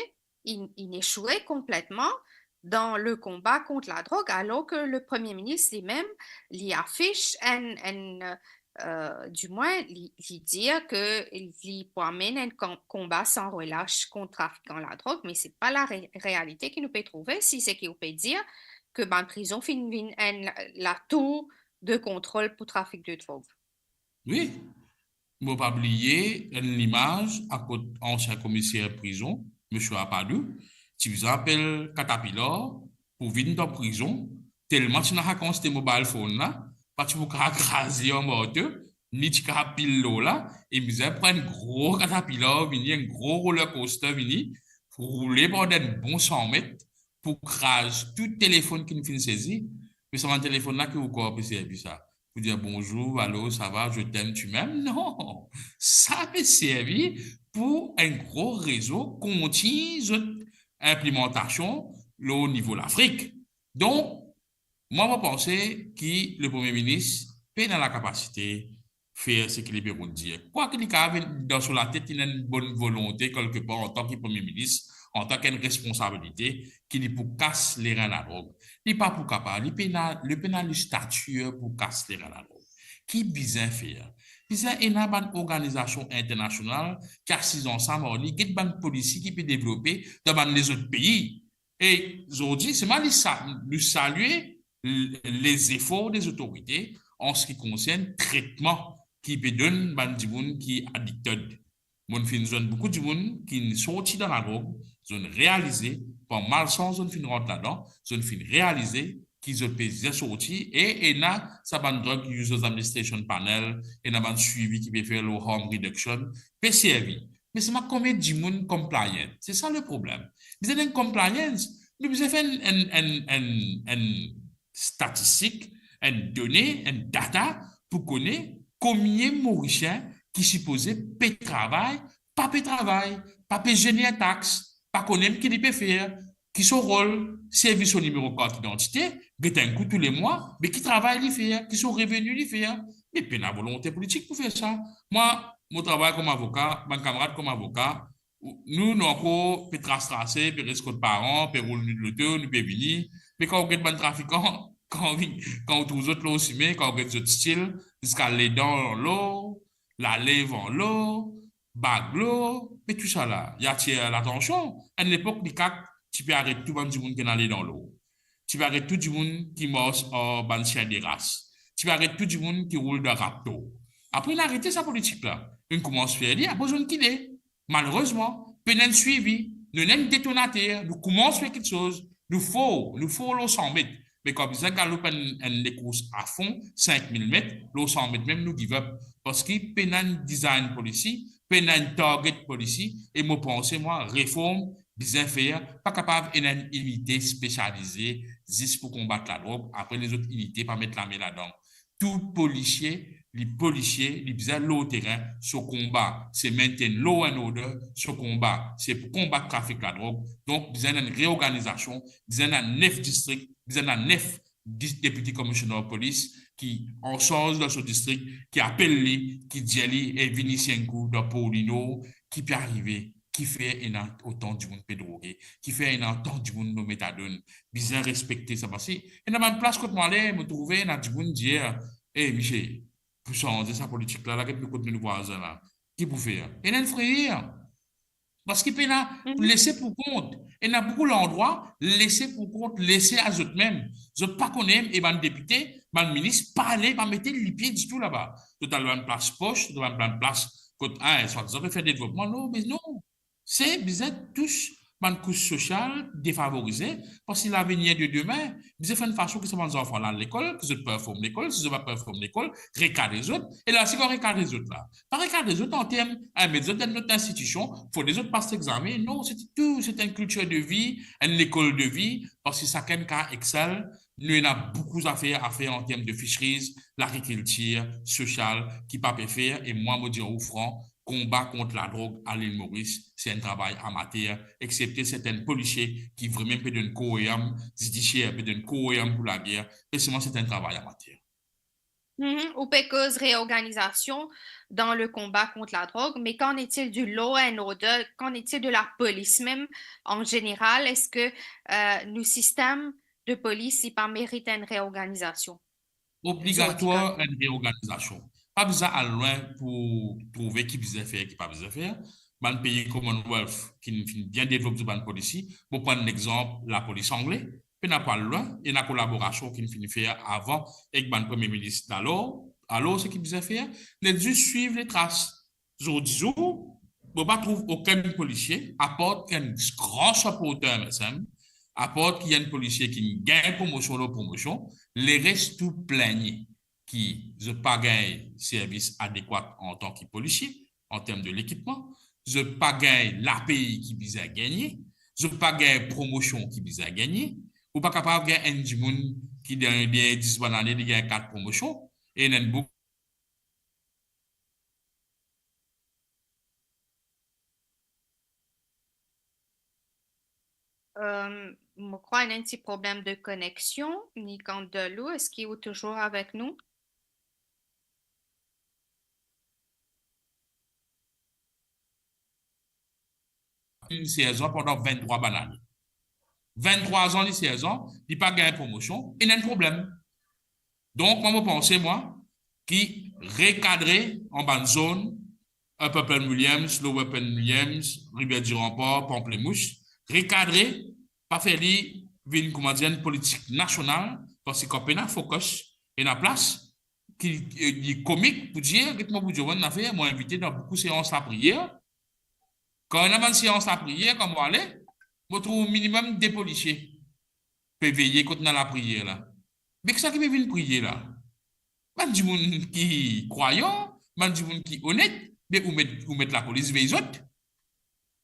inn, inn echoue konpletman dan le konba kont ladrog, alor ke le Premie Minis limem, li afis enn, enn, euh, dimwin, li, li dir ke li pou amenn enn kon-, konba san relas kont trafikan ladrog, me se pa la re-, realite ki nou pe trouve. Si seki ou pe dir ke bann prizon finn vinn enn la-, latour de kontrol pou trafik de drog. Wi, mo pa bliye enn limaz kot ansien komiser prizon, misie Apadou, ti bizin apel katapilar pou vinn dan prizon, telman ti ena kantite mobile phone la, pa ti pou kav kraz li an marto, ni ti kav pil lor la, e bizin pran enn gro katapilar vini, enn gro roller coaster vini, pou roule pandan enn bon san met, pou kraz tou telefonn ki finn sezi. Me sa bann telefonn la ki ou krwar pe servi sa? Pou dir bonzour, alo, sava, je t'aime, tu m'aimes? Non! Sa pe servi pou enn gro rezo kontign zot inplimantasion lor nivo Lafrik. Donk, mwa, mo panse ki le Premie Minis pena lakapasite fer seki li pe rod dir. Kwake li kapav, dan so latet, li ena enn bonn volonte kelkepar antan ki Premie Minis, antan ki enn responsabilite, ki li pou kas lerin ladrog. Li pa pou kapav, li pena, li pena lestatir pou kas lerin ladrog. Ki bizin fer? Bizin ena bann organizasion internasional ki asiz ansam ar li, get bann polisi ki pe devlope dan bann lezot pei. E zordi, selman li sa-, nou salie l-, lezefor de zotorite an se ki konsern tretman ki pe donn bann dimoun ki addicted. Mo finn zwenn boukou dimoun ki sorti dan ladrog, zot realize, par malsans zot finn rant ladan, zot finn realize ki zot pe bizin sorti, e ena sa bann Drug Users Administration Panel, ena bann swivi ki pe fer lor harm reduction, pe servi. Me selman konbien dimoun compliant? Se sa le problem. Bizin enn compliance. Nou bizin fer enn, enn, enn, enn, enn statistik, enn done, enn data pou kone konbien Morisien ki sipoze pe travay, pa pe travay, pa pe zener tax, pa kone mem ki li pe fer, ki so rol, servi so nimero kart idantite, get enn kou toulemwa, me ki travay li fer, ki so reveni li fer. Me pena volonte politik pou fer sa. Mwa, mo travay kom avoka, bann kamarad kom avoka, nou, nou ankor pe tras trase, pe res kot paran, pe roul nou loto, nou pe vini. Me kan ou get bann trafikan, kan ou vinn, kan ou trouv zot lor sime, kan ou get zot stil, ziska ledan an lor, lalev an lor, bag lor, me tousala, li atir latansion. Enn lepok, Likak ti pe aret tou bann dimoun ki ena ledan lor. Ti pe aret tou dimoun ki mars ar bann sien de ras. Ti pe aret tou dimoun ki roul dan Raptor. Apre, inn arete sa politik la. Inn koumans fer li, apre zot inn kite. Malerezman, pena enn swivi, nou ena enn detonater, nou koumans fer kiksoz, nou for, nou for lor san met. Me kan bizin galop enn, enn lekous a fon, sink mil met, lor san met mem nou give up. Parski pena enn design policy, pena enn target policy, e mo panse, mwa, reform bizin fer, pa kapav ena enn inite spesialize zis pou konbat ladrog, apre lezot inite pa met lame ladan. Tou polisie, li polisie, li bizin lor terin, so konba se maintain law and order, so konba se pou konbat trafik ladrog. Donk, bizin enn reorganizasion, bizin ena nef distrik, bizin ena nef dis-, Deputy Commissioner of Police ki ansarz dan so distrik, ki apel li, ki dir li, "E, vinn isi enn kou dan Port du Nord, ki pe arive? Kifer ena otan dimoun pe droge? Kifer ena otan dimoun lor metadone?" Bizin respekte sa, parski ena bann plas kot mo ale, mo trouve ena dimoun dir, "E, misie, pou sanze sa politik la, la get nou kot nou vwazin la. Ki pou fer?" Ena enn freyer. Parski pena, mhm, lese pou kont. Ena boukou landrwa, lese pou kont, lese a zot mem. Zot pa kone, e bann depite, bann minis, pa ale, pa mete lipie ditou laba. Zot al bann plas pos, zot al bann plas kot, a, swadizan pe fer devlopman, non, me non. Se bizin tous bann kous sosial defavorize, parski lavenir de demin, bizin fer enn fason ki sa bann zanfan la al lekol, ki zot perform lekol, si zot pa perform lekol, rekadre zot, e la si kan rekadre zot la, pa rekadre zot an term, eh, met zot dan enn lot institision, fode zot pas legzame, non, se tou, se enn kiltir de vi, enn lekol de vi, parski sakenn kav excel, nou ena boukou zafer a fer an term de fisheries, lagrikiltir, sosial, ki pa pe fer, e mwa mo dir ou fran, konba kont ladrog a Lil Moris, se enn travay amater, eksepte sertin polisie ki vremem pe donn kor e am, zidisier pe donn kor e am pou lager, me selman se enn travay amater. Mhm, ou pe koz reorganizasion dan le konba kont ladrog, me qu'en est-il du law and order, qu'en est-il de la polis mem an zeneral? Eski, euh, nou sistem de polis, li pa merit enn reorganizasion? Obligatwar enn reorganizasion. Pa bizin al lwin pou trouve ki bizin fer, ki pa bizin fer. Bann pei Commonwealth ki finn bien devlop zot bann polisi, mo pran lexanp lapolis angle, pena pou al lwin, ena kolaborasion ki finn fer avan ek bann premie minis dalor, alor seki bizin fer, net zis swiv letras. Zordi zour, mo pa trouv okenn polisie, apar ki enn gran siporter M S M, apar ki enn polisie ki gagn promosion lor promosion, leres tou pligne ki zot pa gagn servis adekwat antan ki polisie, an term de lekipman, zot pa gagn lapey ki bizin gagne, zot pa gagn promosion ki bizin gagne. Ou pa kapav gagn enn dimoun ki dan, dan dis bann ane, li gagn kat promosion, e ena enn boug Euh, mo krwar ena enn ti problem de koneksion, Nicandolo, eski ou touzour avek nou? Li serzan pandan venntrwa bann ane. Venntrwa an li serzan, li pa gagn promosion, ena enn problem. Donk, mwa, mo panse, mwa, ki rekadre an bann zone, Upper Penn Williams, Lower Penn Williams, Rivière du Rempart, Pamplemousse, rekadre, pa fer li vinn, kouma dir, enn politik nasional, parski kan pena focus, ena plas, ki, eh, li komik pou dir, get mwa pou dir enn zafer, mo invite dan boukou seans lapriyer. Kan ena bann seans lapriyer, kan mo ale, mo trouv minimem de polisie pe veye kot ena lapriyer la. Me kisannla ki pe vinn priye la? Bann dimoun ki krwayan, bann dimoun ki onet, be ou met, ou met lapolis vey zot.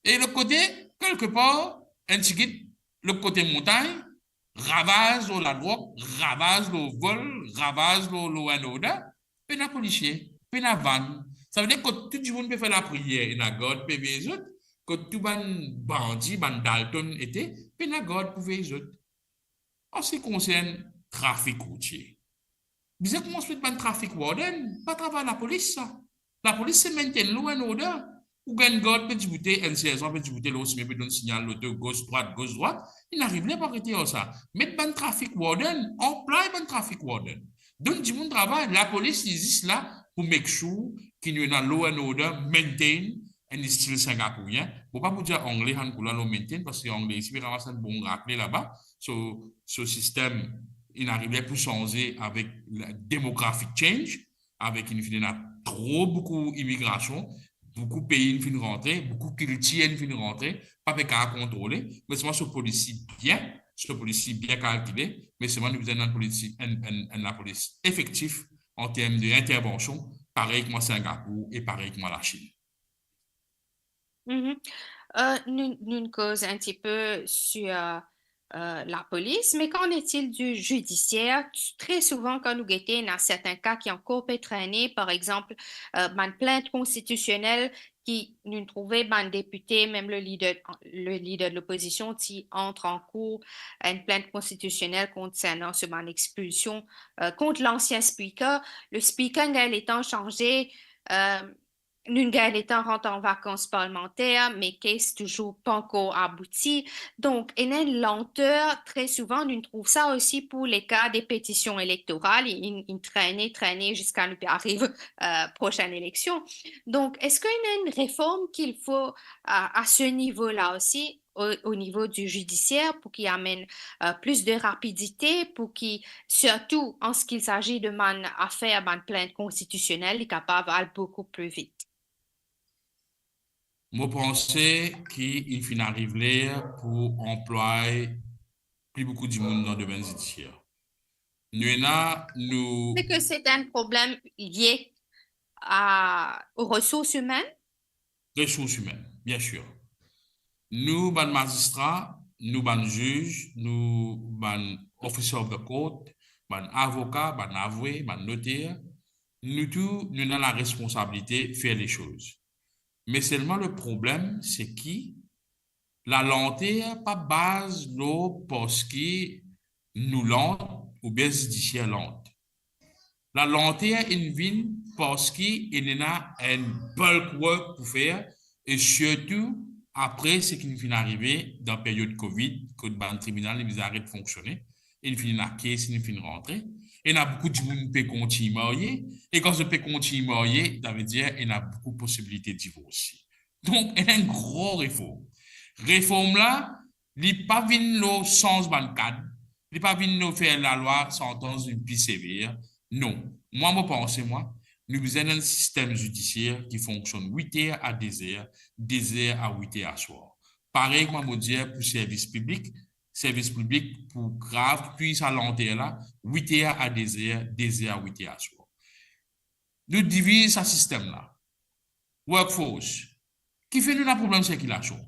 E lot kote, kelkepar, enn tigit, lot kote montagn, ravaz lor ladrog, ravaz lor vol, ravaz lor, law and order, pena polisie, pena vann. Savedir kot tou dimoun pe fer lapriyer, ena gard pe vey zot, kot tou bann bandi, bann Dalton ete, pena gard pou vey zot. An se ki konsern trafik routie, bizin koumans met bann trafik warden, pa travay lapolis sa. Lapolis se maintain law and order. Ou gagn gard pe diboute, enn serzan pe diboute lor sime, pe donn signal loto, gos, drwat, gos, drwat, inn ariv ler pou aret ar sa. Met bann trafik warden, anplway bann trafik warden. Donn dimoun travay, lapolis li zis la pou make sure ki nou ena law and order maintain, enn stil Singapourien. Mo pa pou dir angle, ann koulwa lor maintain, parski Anglezi pe ramas enn bon rakle laba. So, so sistem inn arive pou sanze avek la demographic change, avek inn finn ena tro boukou imigrasion, boukou pei inn finn rantre, boukou kiltir inn finn rantre, pa pe kapav kontrole, me selman so polisi bien, so polisi bien kalkile, me selman nou bizin enn polisi, enn, enn, enn lapolis efektif an term de intervansion, parey kouma Singapour e parey kouma Lasinn. Mhm. Euh, nou, nou koz enn tipe sir, euh, euh, lapolis, me qu'en est-il du judiciaire? Tre souvan, kan nou gete, ena sertin ka ki ankor pe trene, par exanp, euh, bann plint konstitisionel ki nou trouve bann depite, mem le lider, le lider de lopozision ti antre an kour, enn plint konstitisionel konsernan so bann expilsion, euh, kont lansien speaker. Le speaker inn gagn letan sanze, euh, nou gagn letan rant an vakans parlmanter, me kes touzour pankor abouti. Donk, ena enn lanter, tre souvan, nou trouv sa osi pou leka de petision elektoral, inn, inn trene, trene ziska nou pe ariv, euh, prosenn eleksion. Donk, eski ena enn reform ki fo a, a se nivo la osi, o, o nivo di zidisier, pou ki amenn, euh, plis de rapidite, pou ki, sirtou an se ki il s'agit de bann afer, bann plint konstitisionel, li kapav al boukou pli vit? Mo panse ki inn finn ariv ler pou anplway pli boukou dimoun dan domenn zidisier. Nou ena nou... Est-ce que c'est un problème lié à, aux ressources humaines? Resours imenn, bien sir. Nou bann mazistra, nou bann ziz, nou bann officer of the court, bann avoka, bann avwe, bann noter, nou tou, nou ena laresponsabilite fer lesoz. Me selman le problem, se ki lalanter pa baz lor parski nou lant oubien zidisier lant. Lalanter inn vinn parski inn ena enn bulk work pou fer, e sirtou apre seki finn arive dan period covid, kot bann tribinal inn bizin aret fonksione, inn finn ena kes, inn finn rantre, ena boukou dimoun pe kontign marye, e kan zot pe kontign marye, savedir ena boukou posibilite divors. Donk, ena enn gro reform. Reform la, li pa vinn lor sanz bann kad, li pa vinn lor fer lalwa, santans vinn pli sever. Non. Mwa, mo panse, mwa, nou bizin enn sistem zidisier ki fonksionn wit er a de zer, de zer a wit er aswar. Parey kouma mo dir pou servis piblik, servis piblik pou grav tou sa lanter la, wit er a de zer, de zer a wit er aswar. Nou diviz sa sistem la. Workforce. Kifer nou ena problem sirkilasion?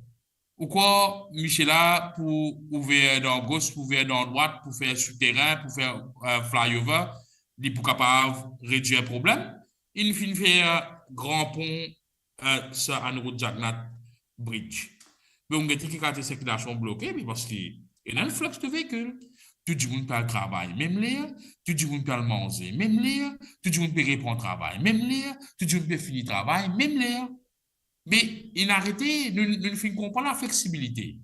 Ou krwar misie la pou ouver dan gos, pou ouver dan drwat, pou fer souterin, pou fer, euh, flyover, li pou kapav redwir problem? Inn finn fer gran pon, euh, Sir Anirudh Jagannath Bridge. Be ou gete ki kantite sirkilasion bloke, be parski ena enn flux de veikil. Tou dimoun pe al travay mem ler, tou dimoun pe al manze mem ler, tou dimoun pe repran travay mem ler, tou dimoun pe fini travay mem ler. Me inn arete, nou, nou finn konpran lafleksibilite.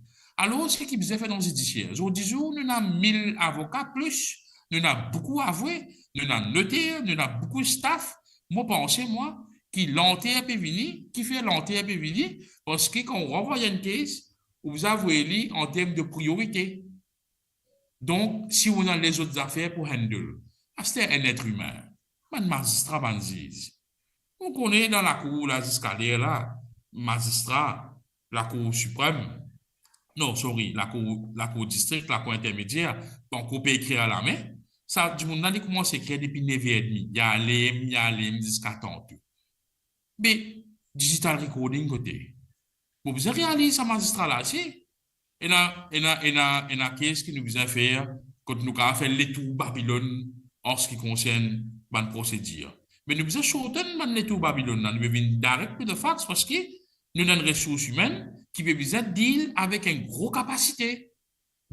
Alor, seki bizin fer dan zidisier? Zordi zour, nou ena mil avoka plis, nou ena boukou avwe, nou ena noter, nou ena boukou staff. Mo panse, mwa, ki lanter pe vini. Kifer lanter pe vini? Parski kan ou ranvway enn kes, ou bizin avoy li an term de priorite. Donk, si ou ena lezot zafer pou handle, aster enn et imin, bann mazistra, bann ziz, ou kone dan lakour la ziska ler la, mazistra, lakour siprem, non, sorry, lakour, lakour distrik, lakour intermedier, pankor pe ekrir a lame, sa dimoun la, li koumans ekrir depi nef er edmi, li ale, li ale ziska tanto. Be, digital recording kote? Mo bizin realiz sa mazistra la, si. Ena, ena, ena, ena kes ki nou bizin fer, kot nou kapav fer letour Babilonn an seki konsern bann prosedir. Me nou bizin shorten bann letour Babilonn la, nou bizin vinn direct to the facts, parski nou ena enn resours imenn ki pe bizin deal avek enn gro kapasite.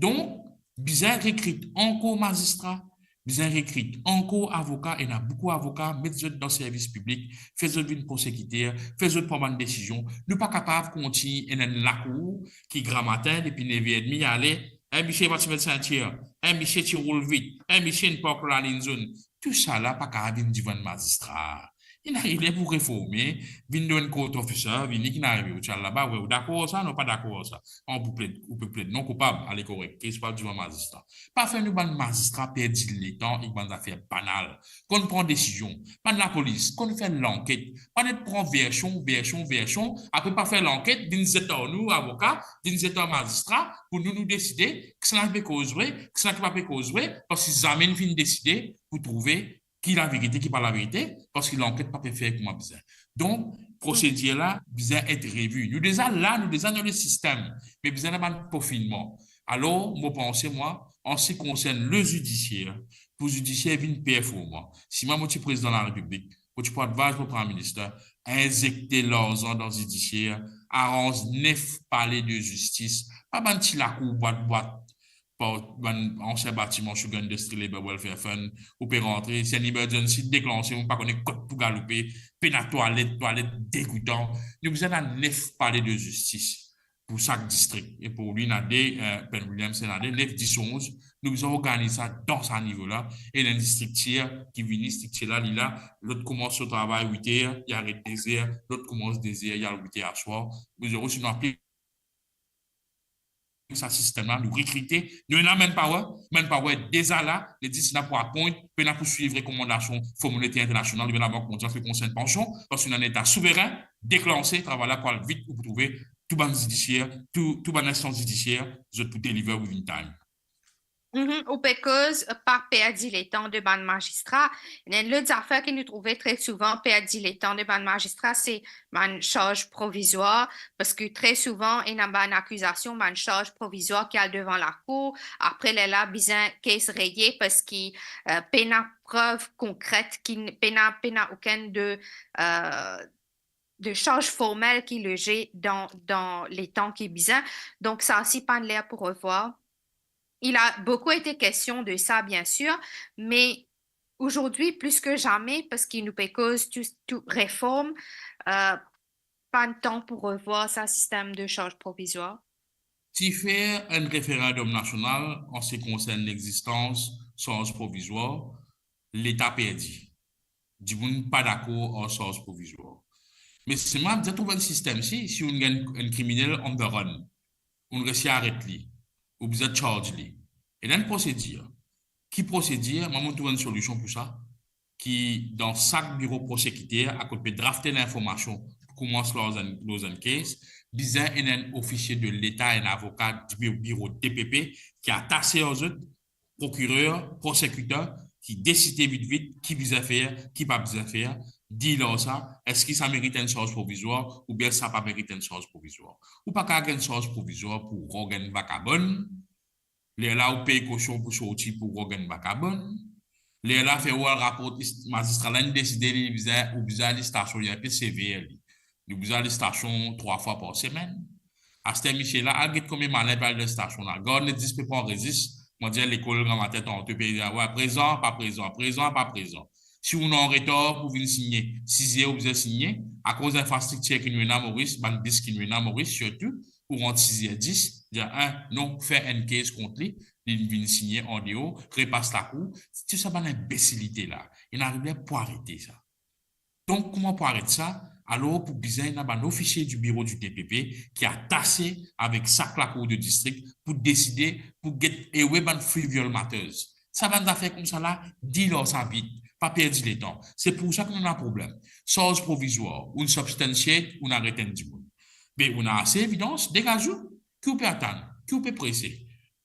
Donk, bizin rekrit ankor mazistra, bizin rekrit ankor avoka, ena boukou avoka, met zot dan servis piblik, fer zot vinn prosekiter, fer zot pran bann desizion. Nou pa kapav kontign ena enn lakour ki gramatin depi nef er edmi ale, enn misie pa ti met sintir, enn misie ti roul vit, enn misie inn park lor lalinn zonn. Tousala pa kapav vinn devan mazistra. Inn arive pou reforme, vinn nou enn court officer, vini ki inn arive, ou ti al laba, we, ou dakor ar sa, non, pa dakor ar sa. An, pou pled, ou pe pled non koupab, ale korek, kes pou al devan mazistra. Pa fer nou bann mazistra perdi letan ek bann zafer banal. Kan nou pran desizion, bann lapolis, kan nou fer lanket, pa net pran version, version, version, apre pa fer lanket, vinn zet ar nou, avoka, vinn zet ar mazistra, pou nou, nou deside, kisannla pe koz vre, kisannla ki pa pe koz vre, parski zame nou finn deside pou trouve ki laverite, ki pa laverite, parski lanket pa pe fer kouma bizin. Donk, prosedir la bizin et revi. Nou deza la, nou deza dan le sistem, me bizin ena bann pofinman. Alor, mo panse, mwa, an seki konsern le zidisier, pou zidisier vinn performan, si mwa mo ti prezidan Larepiblik, mo ti pou advise mo Prime Minister, inzekte larzan dan zidisier, aranz nef pale de zistis, pa bann ti lakour bwat-bwat, par bann ansien batiman Sugar Industry Labour Welfare Fund, ou pe rantre, si enn emergency deklanse, ou pa kone kot pou galoupe, pena twalet, twalet degoutan. Nou bizin ena nef pale de zistis pou sak distrik. E pou li, ena de, eh, Penn Williamson, ena de, nef, dis, onz. Nou bizin organiz sa dan sa nivo la. E ena enn striktir ki vini, striktir la, li la, lot koumans so travay wit er, li aret de zer, lot koumans de zer, li al wit er aswar. Nou bizin osi nou aplik sa sistem la, nou rekrite, nou ena manpower, manpower deza la, li dir si ena pou appoint, pena pou swiv rekomandasion Fon Monete Internasional, oubien Labank Mondial, ki konsern pansion, parski nou ena leta souveren, deklanse, travay la pou al vit, ou pou trouve tou bann zidisier, tou, tou bann instans zidisier, zot pou deliver within time. Mhm, ou pe koz, euh, pa perdi letan de bann mazistra. Enn lot zafer ki nou trouve tre souvan perdi letan de bann mazistra, se bann sarz provizwar, parski tre souvan ena bann akizasion, bann sarz provizwar ki al devan lakour, apre lerla bizin kes reye parski, euh, pena prev konkret, ki n-, pena, pena okenn de, euh, de sarz formel ki loze dan, dan letan ki bizin. Donk sa osi pa'nn ler pou revwar. Il a beaucoup été question de ça, bien sûr, mais aujourd'hui, plus que jamais, parski nou pe koz tou, tou reform, euh, pa'nn tan pou revwar sa sistem de sarz provizwar. Si fer enn referandom nasional an se ki konsern lexistans sarz provizwar, leta perdi. Dimoun pa dakor ar sarz provizwar. Me selman, bizin trouv enn sistem si, si ou gagn enn kriminel on the run, ou resi aret li, ou bizin charge li. Ena enn prosedir. Ki prosedir? Mwa, mo trouv enn solision pou sa, ki dan sak biro prosekiter, akote pe drafte linformasion pou koumans lor enn, lor enn kes, bizin ena enn ofisie de leta, enn avoka di bi-, biro D P P ki atase ar zot, prokirer, prosekiter, ki deside vit vit ki bizin fer, ki pa bizin fer, dir lor sa, eski sa merit enn sarz provizwar oubien sa pa merit enn sarz provizwar. Ou pa kav gagn sarz provizwar pou rog enn vakabonn, lerla ou pey kosion pou sorti pou rog enn vakabonn, lerla fer ou al raport, mazistra la inn deside li bizin, ou bizin al stasion, li inpe sever li. Li bizin al stasion trwa fwa par semenn. Aster misie la, al get konbien malin pe al dan stasion la. Gard net zis pe pran rezis, mo dir lekol gramatin tanto, pe dir, wi, prezan, pa prezan, prezan, pa prezan. Si ou ena retar pou vinn signe, siz er ou bizin signe, akoz linfrastriktir ki nou ena Moris, bann bis ki nou ena Moris sirtou, ou rant siz er dis, dir, en, non, fer enn kes kont li, li vinn signe andeor, repas lakour, tou sa bann inbesilite la. Ena rivier pou arete sa. Donk, kouma pou aret sa? Alor, pou bizin ena bann ofisie di biro di D P P ki atase avek sak lakour de distrik pou deside, pou get away bann trivial matters. Sa bann zafer koumsa la, deal ar sa vit, pa perdi letan. Se pou sa ki nou ena problem. Sarz provizwar, ou substantiate, ou aret enn dimoun. Me ou ena ase evidans, degaz ou, ki ou pe atann, ki ou pe prese.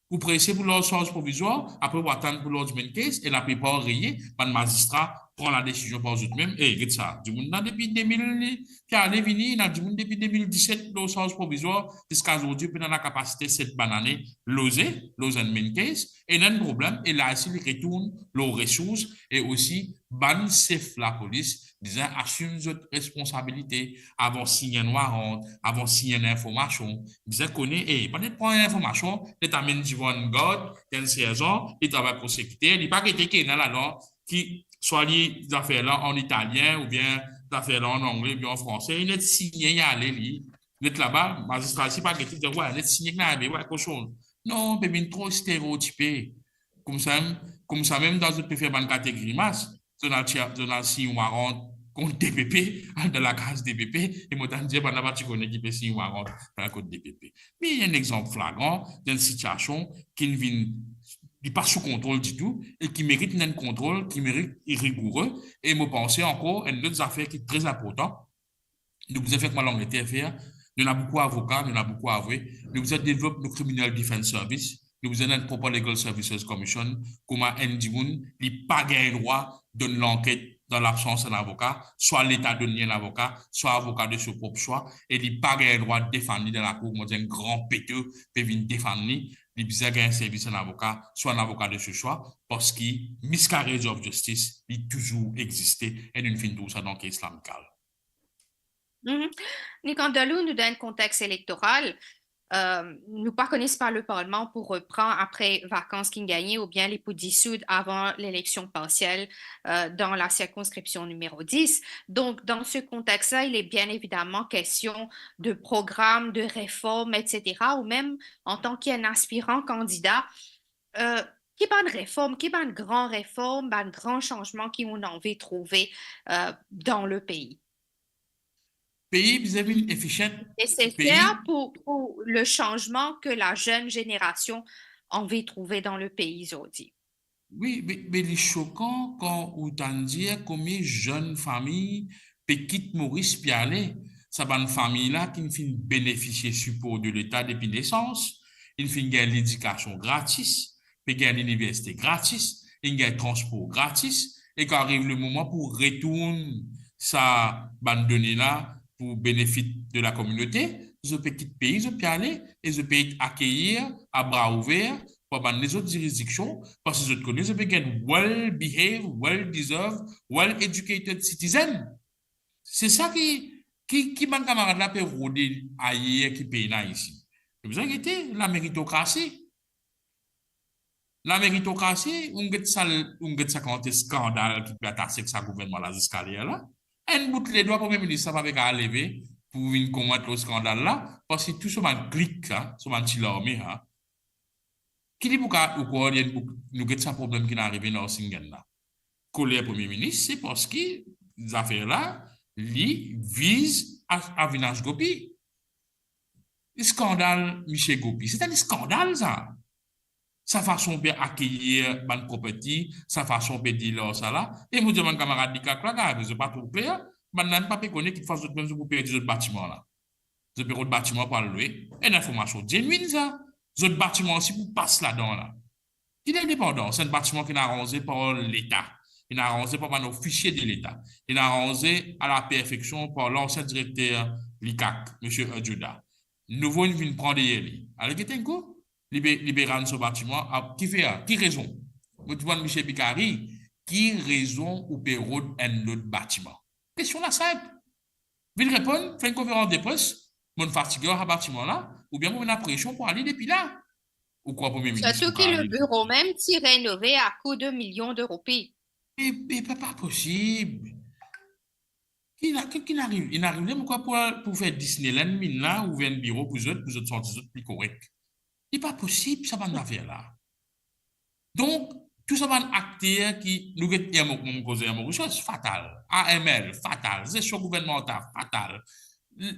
Ou prese pou larg sarz provizwar, apre ou atann pou larg main case, e laplipar reye, bann mazistra pran ladesizion par zot mem. E, get sa, dimoun la depi de mil, li pe ale vini, ena dimoun depi de mil diset lor sarz provizwar, ziska zordi, pena lakapasite set bann ane loze, loze enn main case, e ena enn problem, e la osi li retourn lor resours, e osi bann sef lapolis bizin asim zot responsabilite, avan sign enn warant, avan sign enn informasion, bizin kone, e, pa net pran enn informasion, net amenn divan enn gard, enn serzan, li travay prosekiter, li pa gete ki ena ladan, ki swa li zafer la an italien, oubien zafer la an angle, oubien an franse, li net signe, li ale li, net laba, mazistra isi pa gete, dir, wi, net signe, ki ena arive, wi, koson. Non, pe vinn tro stereotipe. Koumsa, koumsa mem dan zot pe fer bann kate grimas, zot al tir, zot al sign warant kont D P P, al dan lakaz D P P, e mo tann dir, bann la pa ti kone ki pe sign warant kont D P P. Me enn exanp flagran, enn sitiasion ki vinn, li pa sou kontrol ditou, e ki merit enn kontrol, ki merit rigoure, e mo panse ankor, enn lot zafer ki tre inportan, nou bizin fer kouma Langleter fer, nou ena boukou avoka, nou ena boukou avwe, nou bizin devlop nou Criminal Defense Service, nou bizin enn proper Legal Services Commission, kouma enn dimoun, li pa gagn drwa donn lanket dan labsans enn avoka, swa leta donn li enn avoka, swa avoka de so prop swa, e li pa gagn drwa defann li dan lakour, kouma dir enn gran peto pe vinn defann li, li bizin gagn servis enn avoka, swa enn avoka de so swa, parski miscarriage of justice, li touzour existe, e nou finn trouv sa dan case Lamicale. Mhm. Nicandolo, nou dan enn kontex elektoral, euh, nou pa kone si pa le Parlement pou repran apre vakans ki gagne oubien li pou disoud avan leleksion parsiel, euh, dan la circonscription numéro dix. Donc, dans ce contexte-là, il est bien évidemment question de programme, de réforme, et cetera. Ou même en tant qu'un aspirant candidat, euh, ki bann reform, ki bann gran reform, bann gran sanzman ki ou anvi trouve, euh, dan le pei? Pei bizin vinn efficient. Pei Nécessaire pour, pour le changement que la jeune génération envie trouver dans le pays aujourd'hui. Wi, me, me li sokan kan ou tann dir komie zenn fami pe kit Moris pe ale. Sa bann fami la ki finn benefisie sipor de Leta depi nesans, inn finn gagn ledikasion gratis, pe gagn liniversite gratis, inn gagn transpor gratis, e kan ariv lemoman pou retourn sa bann done la pou benefit de la kominote, zot pe kit pei, zot pe ale, e zot pe akeyi a bra ouver par bann lezot zirizidiksion, parski zot kone zot pe gagn well behave, well deserve, well educated citizen. Se sa ki, ki, ki bann kamarad la pe rode ayer ki pena isi. Nou bizin gete lameritokrasi. Lameritokrasi, ou get sa, ou get sa kantite skandal ki pe atase ek sa gouvernman la ziska ler la. Enn bout ledwa Premie Minis la pa pe kapav leve pou vinn komant lor skandal la, parski tou so bann klik, ha, so bann ti larme, ha. Ki li pou ka, ou krwar li enn bout, nou get sa problem ki inn arive Nord Singh la. Koler Premie Minis, se parski zafer la, li viz a, Avinash Gopi. Skandal misie Gopi, se enn skandal sa. Sa fason pe akeyi bann property, sa fason pe dir lor sa la. E mo dir bann kamarad Likak la, gade, zot pa tro kler, bannla pa pe kone ki fwa zot mem zot pou perdi zot batiman la. Zot pe rod batiman pou al lwe. Enn informasion genuine sa. Zot batiman osi pou pas ladan la. Ki lindepandans, enn batiman ki inn aranze par Leta, inn aranze par bann ofisie de Leta, inn aranze a la perfeksion par lansien direkter Likak, misie Erjuda. Nouvo inn vinn pran deryer li. Ale gete enn kou, li pe, li pe rann so batiman, a, ki fer, ki rezon? Mo demann misie Bikari, ki rezon ou pe rod enn lot batiman? Kestion la sinp. Vinn reponn, fer enn konferans de pres, mo'nn fatige ar sa batiman la, oubien mo'nn ena presion pou ale depi la. Ou krwar Premie Minis... Surtout que le bureau même ti rénové à coût de millions de roupies. E, e pa, pa posib. Ki, ki, ki inn ariv? Inn ariv li, mo krwar, pou, pou fer Disneyland, inn la, ouver enn biro pou zot, pou zot santi zot pli korek. Li pa posib, sa bann zafer la. Donk, tou sa bann akter ki, nou get Air Mo-, mo koze Air Mauritius, fatal. A M L, fatal. Zestion gouvernmantal, fatal. L-,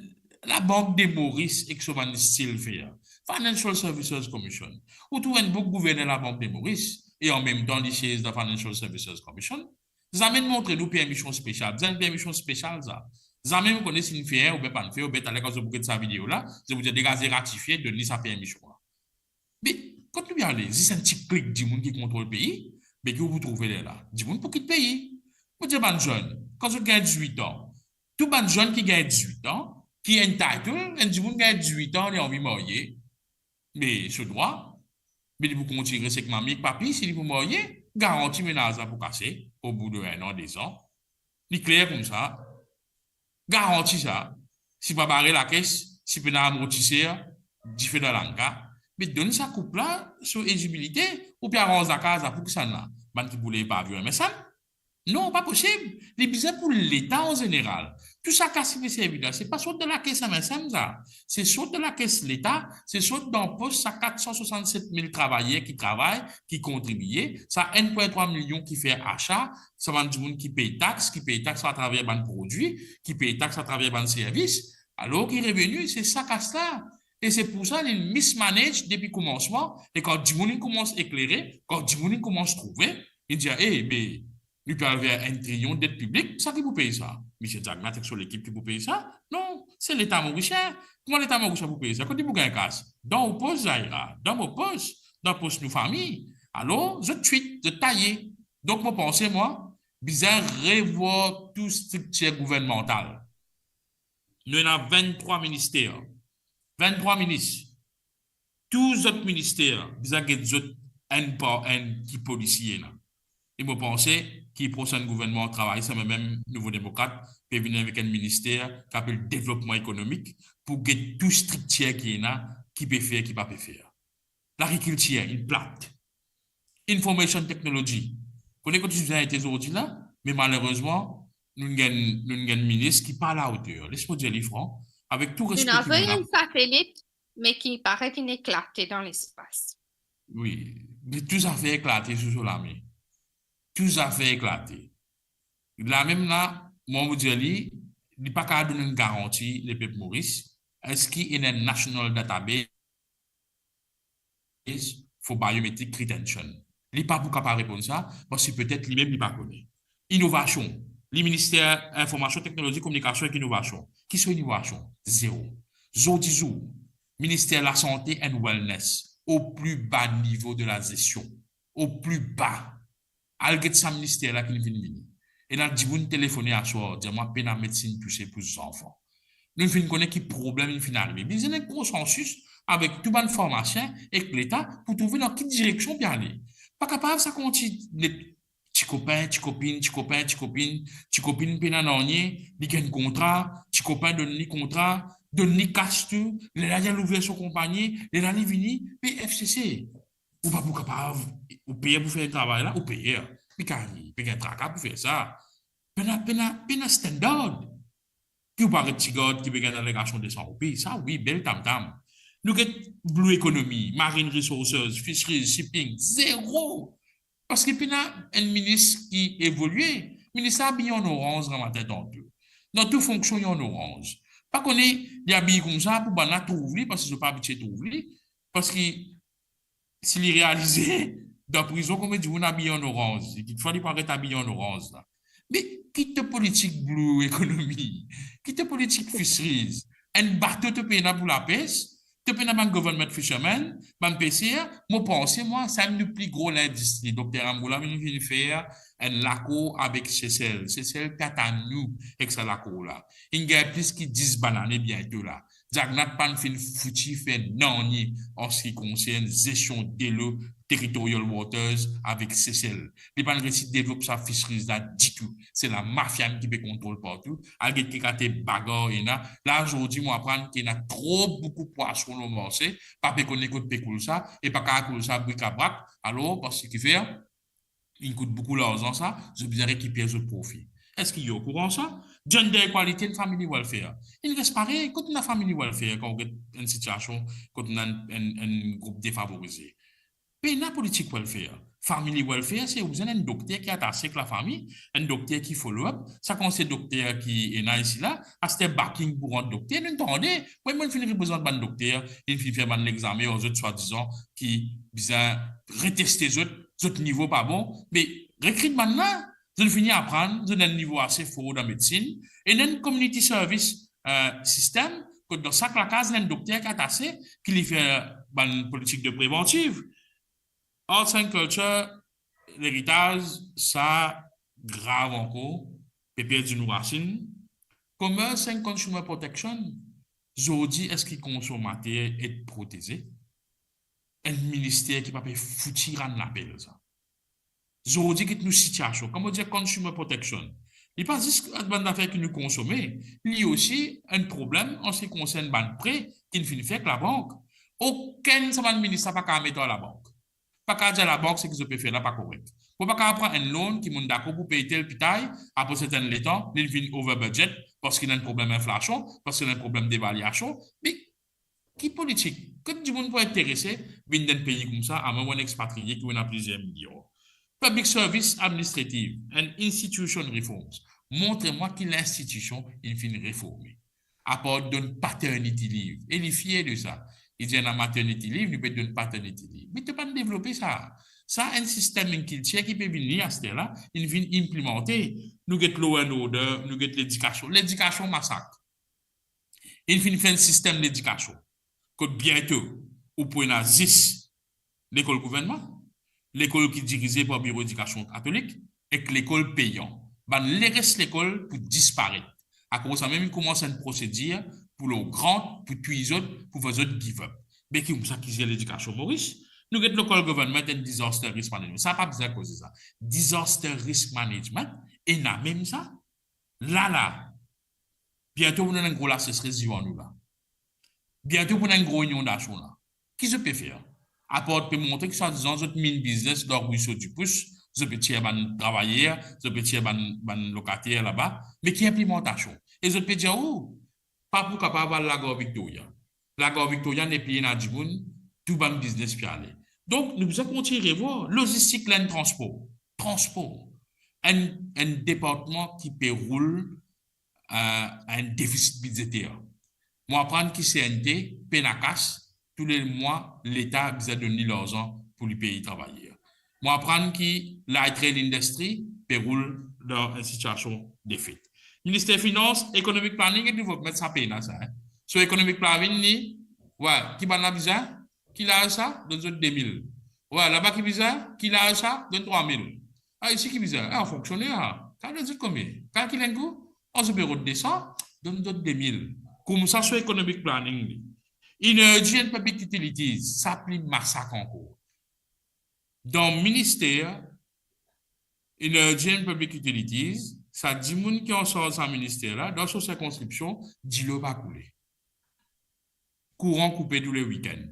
Labank de Moris ek so bann stil fer. Financial Services Commission. Ou trouv enn boug gouverner Labank de Moris, e anmemtan li siez dan Financial Services Commission. Zame inn montre nou permision spesial. Bizin enn permision spesial sa. Zame mo kone si inn fer, oubien pa'nn fer, oubien taler kan zot pou get sa video la, zot pou dir degaze, ratifie, donn li sa permision la. Me kot nou pe ale, zis enn ti klik dimoun ki kontrol pei, be ki ou pou trouve lerla? Dimoun pou kit pei. Mo dir bann zenn, kan zot gagn dizwit an, tou bann zenn ki gagn dizwit an, ki entitled, enn dimoun gagn dizwit an, li anvi marye, me so drwa, me li pou kontign res ek mami ek papi, si li pou marye, garanti mennaz la pou kase, o bout de enn an, de zan. Li kler koumsa. Garanti sa. Si pa bare lakes, si pena amortiser, dife dan langa, me donn sa koup la so elizibilite, ou pe aranz lakaz la pou kisannla? Bann ki boule pavyon M S M? Non, pa posib. Li bizin pou Leta an zeneral. Tou sa kas ki pe servi la, se pa sort dan lakes M S M sa. Se sort dan lakes Leta, se sort dan pos sa kat san swasannset mil travayer ki travay, ki kontribie, sa enn pwin trwa milion ki fer asa, sa bann dimoun ki pey tax, ki pey tax atraver bann prodwi, ki pey tax atraver bann servis, alor ki reveni, se sa kas la. E se pou sa li mismanage depi koumansman, e kan dimoun inn koumans eklere, kan dimoun inn koumans trouve, li dir, "Eh, be, nou pe al ver enn trilion det piblik, sa ki pou pey sa? Misie Jackman ek so lekip ki pou pey sa? Non, se Leta morisien." Kouma Leta morisien pou pey sa? Kot li pou gagn kas? Dan ou pos, Zaira, dan mo pos, dan pos nou fami. Alor, zot twit, zot taye. Donk, mo panse, mwa, bizin revwar tou striktir gouvernmantal. Nou ena venntrwa minister, venntrwa minis. Tou zot minister, bizin get zot enn par enn ki polisi ena. E mo panse ki prosenn gouvernman travay, samem Nouvo Demokrat pe vini avek enn minister ki apel devlopman ekonomik pou get tou striktir ki ena, ki pe fer, ki pa pe fer. Lagrikiltir, inn plat. Information technology. Kone kot nou bizin ete zordi la, me malerezman, nou gagn, nou gagn minis ki pa alaoter. Les mo dir li fran, avek tou respe ki mo ena. Inn avoy enn satelit, me ki paret inn eklate dan lespas. Wi, li tou zafer eklate sou so lame. Tou zafer eklate. Lamem la, mwa mo dir li, li pa kapav donn enn garanti lepep Moris, eski ena enn national database for biometric credential? Li pa pou kapav reponn sa, parski petet limem li pa kone. Inovasion, li Minister Informasion, Teknolozi, Kominikasion ek Inovasion. Ki so inovasion? Zero. Zordi zour, Minister Lasante and Wellness, au plus bas niveau de la gestion. Au plus bas. Al get sa minister la ki li finn vini. Ena dimoun telefone aswar, dir mwa pena medsin touse pou zanfan. Nou finn kone ki problem inn finn arive. Bizin enn konsansis avek tou bann farmasien ek Leta pou trouve dan ki direksion pe ale. Pa kapav sa kontign ti kopin, ti kopinn, ti kopin, ti kopinn, ti kopinn pena nanye, li gagn kontra, ti kopin donn li kontra, donn li kas tou, lerla li al ouver so konpagni, lerla li vini, pe F C C. Ou pa pou kapav, ou peye pou fer travay la, ou peye. Li kapav, li pe gagn traka pou fer sa. Pena, pena, pena standard. Ki ou pa get tigard ki pe gagn alekasion de san roupi. Sa wi, bel tamtam. Nou get Blue Economy, Marine Resources, Fisheries, Shipping, zero. Parski pena enn minis ki evolie. Minis la abiye an oranz, dan matin tanto. Dan tou fonksion, li an oranz. Pa kone li abiye koumsa pou bann la trouv li, parski zot pa abitie trouv li. Parski si li realize, dan prizon, konbien dimoun abiye an oranz? Kikfwa, li pa get abiye an oranz la. Me ki to politik Blue Economy? Ki to politik Fisheries? Enn bato to pena pou lapes, to pena bann government fishermen, bann peser, mo panse, mwa, sa enn nou pli gro lindistri. Dokter Angoula vinn, vinn fer enn lakor avek Sesel. Sesel pe atann nou ek sa lakor la. Inn gagn plis ki dis bann ane biento la. Jagannath pa'nn finn fouti fer nanye an se ki konsern zestion delo, territorial waters, avek Sesel. Li pa'nn resi devlop sa fisheries la ditou. Se lamafia ki pe kontrol partou. Al get ki kalite bagar ena. La, zordi, mo aprann ki ena tro boukou pwason lor marse, pa pe kone kot pe koul sa, e pa kapav koul sa brikabrak. Alor, parski kifer? Inn kout boukou larzan sa, zot bizin rekiper zot profi. Eski zot okouran sa? Gender equality and family welfare. Inn res parey, kot ena family welfare kan ou get enn sitiasion kot ena enn, enn, enn group defavorize? Pena politik welfare. Family welfare, se ou bizin enn dokter ki atase ek lafami, enn dokter ki follow up. Sa kan se dokter ki ena isi la, aster backing pou rant dokter, nou tande. Mwa, mo finn reprezant bann dokter, inn finn fer bann lexame ar zot swadizan ki bizin reteste zot, zot nivo pa bon, me rekrit bann la, zot fini aprann, zot ena enn nivo ase for dan medsinn, e ena enn community service, eh, system, kot dan sak lakaz, ena enn dokter ki atase, ki li fer bann politik de prevantiv. Arts and culture, leritaz, sa grav ankor, pe perdi nou rasinn. Commerce and Consumer Protection, zordi, eski konsomater ete proteze? Enn minister ki pa pe fouti rann lapel sa. Zordi, get nou sitiasion, kan mo dir consumer protection, li pa zis bann zafer ki nou konsome, li osi enn problem an se ki konsern bann pre ki nou finn fer ek labank. Okenn sa bann minis la pa kapav met ar labank. Pa kapav dir labank seki zot pe fer la pa korek. Mo pa kapav pran enn loan ki monn dakor pou pey tel pitay, apre sertenn letan, li vinn over budget, parski ena enn problem inflasion, parski ena enn problem devaliasion. Me ki politik? Kot dimoun pou interese vinn dan enn pei koumsa, amwin ou enn expatriye ki ou ena plizier milion? Public service administrative and institution reforms. Montre mwa ki linstitision inn finn reforme. Apar donn paternity leave. E li fier de sa. Li dir ena maternity leave, nou pe donn paternity leave. Me to pa'nn devlope sa. Sa enn sistem, enn kiltir ki pe vini aster la, inn vinn inplimante. Nou get law and order, nou get ledikasion. Ledikasion masak. Inn finn fer enn sistem ledikasion kot biento ou pou ena zis lekol gouvernman, lekol ki dirize par Biro Edikasion Katolik, ek lekol peyan. Bann leres lekol pou disparet. Akoz samem, inn koumans enn prosedir pou lor grant, pou touy zot, pou fer zot give up. Be ki koumsa ki zer ledikasion Moris? Nou get local government and disaster risk management. Sa pa bizin koze sa. Disaster risk management, ena mem sa? La la, biento pou ena enn gro laseseres devan nou la. Biento pou ena enn gro inondasion la. Ki zot pe fer? Apar pe montre ki swadizan zot minn biznes dan Ruisseau du Pouce, zot pe tir bann travayer, zot pe tir bann, bann lokater laba, me ki inplimantasion? E zot pe dir ou, pa pou kapav al Lagar Victoria. Lagar Victoria nepli ena dimoun, tou bann biznes pe ale. Donk, nou bizin kontign revwar lozistik, lenn transpor. Transpor. Enn, enn departman ki pe roul euh, a enn defisit bidzeter. Mo aprann ki C N T pena kas, tou le mwa Leta bizin donn li larzan pou li pey travayer. Mo aprann ki light rail industry pe roul dan enn sitiasion defet. Minister Finans, Economic Planning e Development, sa pena sa, hein. So Economic Planning ni, wi, ki bann la bizin, ki laz sa, donn zot de mil. Wi, laba ki bizin, ki laz sa, donn trwa mil. Ah, isi ki bizin, ah, fonksioner, ah, kapav donn zot konbien? Kalkil enn kou, an zot pe rod de san, donn zot de mil. Koumsa so Economic Planning li. Energy and Public Utilities, sa pli masak ankor. Dan minister Energy and Public Utilities, sa dimoun ki ansarz sa minister la, dan so sirkonskripsion, dilo pa koule. Kouran koupe tou le wikenn.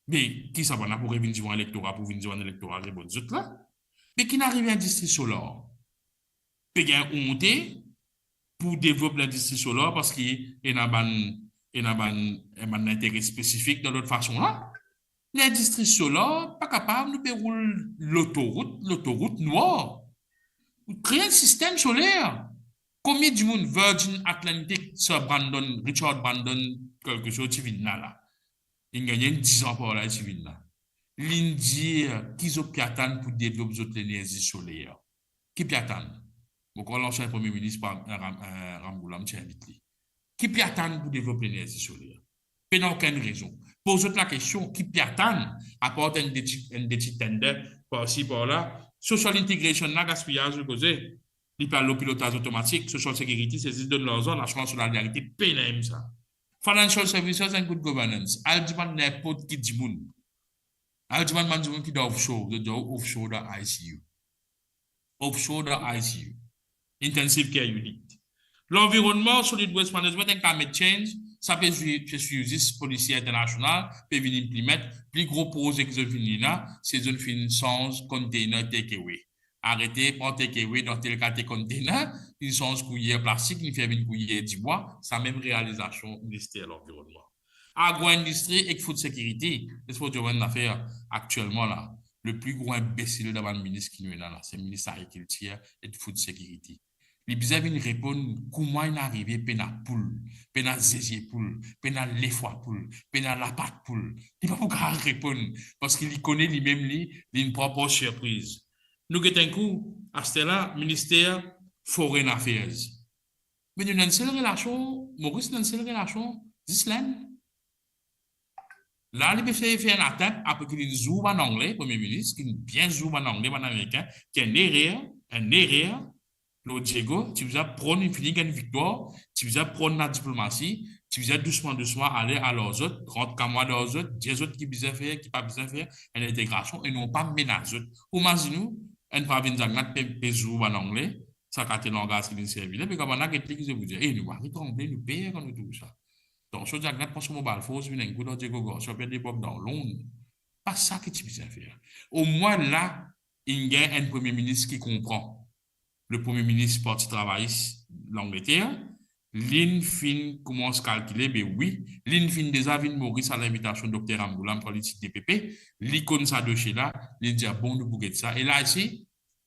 Me ki sa, bann la pou revinn dir enn elektora, pou vinn dir enn elektora, rebonn zot la? Me ki'nn arive indistri solar? Pe gagn onte pou devlop lindistri solar parski ena bann, ena bann, ena bann lintere spesifik dan lot fason la. Lindistri solar pa kapav, nou pe roul lotorout, lotorout nwar. Kre enn sistem soler. Konbien dimoun Virgin Atlantic, Sir Branson, Richard Branson, kelkesort, ti vinn la la. Li'nn gagn enn dizan par la, li ti vinn la. Li'nn dir ki zot pe atann pou devlop zot lenerzi soler. Ki pe atann? Mo krwar lansien Premie Minis, Ram-, Ram-, eh, Ramgoolam ti invit li. Ki pe atann pou devlop lenerzi soler? Pena okenn rezon. Poz zot lakestion, ki pe atann, apar enn de ti, enn de ti tender parsi, par la. Social integration la, gaspiyaz, nou koze. Li pe al lor pilotaz otomatik, Social Security, se zis donn larzan, Lasirans Solidarite, pena enn sa. Financial services and good governance. Al dimann ninport ki dimoun. Al dimann bann dimoun ki dan offshore, zot dir ou offshore dan I C U. Offshore dan I C U. Intensive care unit. Lanvironnman, solid waste management and climate change, sa pe swi-, pe swiv zis polisi internasional, pe vinn inplimant. Pli gro proze ki zot finn ena, se zot finn sanz container take away. Arete pran take away dan tel kalite container, li sanz kouyer plastik, li fer vinn kouyer dibwa, sa mem realizasion Minister Lanvironnman. Agro-indistri ek food security, les mo dir ou enn zafer aktielman la, le pli gro inbesil dan bann minis ki nou ena la, se minis agrikiltir ek food security. Li bizin vinn reponn kouma inn arive pena poul, pena zezie poul, pena lefwa poul, pena lapat poul. Li pa pou kapav reponn, parski li kone limem li, li'nn pran par sirpriz. Nou get enn kou, aster la, Minister Foreign Affairs. Me nou ena enn sel relasion, Moris ena enn sel relasion, zis Lenn. La, li pe fer, fer enn atant, apre ki li'nn zour bann Angle, Premie Minis, ki'nn bien zour bann Angle, bann Amerikin, ki enn erer, enn erer, lor Diego, ti bizin pran, inn fini gagn viktwar, ti bizin pran ladiplomasi, ti bizin dousman, dousman ale, al ar zot, rant kamwad ar zot, dir zot ki bizin fer, ki pa bizin fer, enn integrasion, e non pa menas zot. Ou mazinn ou, enn provins Jagannath pe, pe zour bann Angle, sa kalite langaz ki li'nn servi la, me kan bann la get li, ki zot pou dir, e nou mari tranble, nou per kan nou trouv sa. Tansion Jagannath pran so mo bal fors, vinn enn kou dan Diego Garcia, pe debak dan Lond. Pa sa ki ti bizin fer. Omwin la, inn gagn enn Premie Minis ki konpran. Le Premie Minis Parti Travayis Langleter, li'nn finn koumans kalkile, be wi, li'nn finn deza vinn Moris a linvitasion Dokter Ramgoolam kan li ti D P P, li konn sa dosie la, li dir, bon, nou pou get sa. E la isi,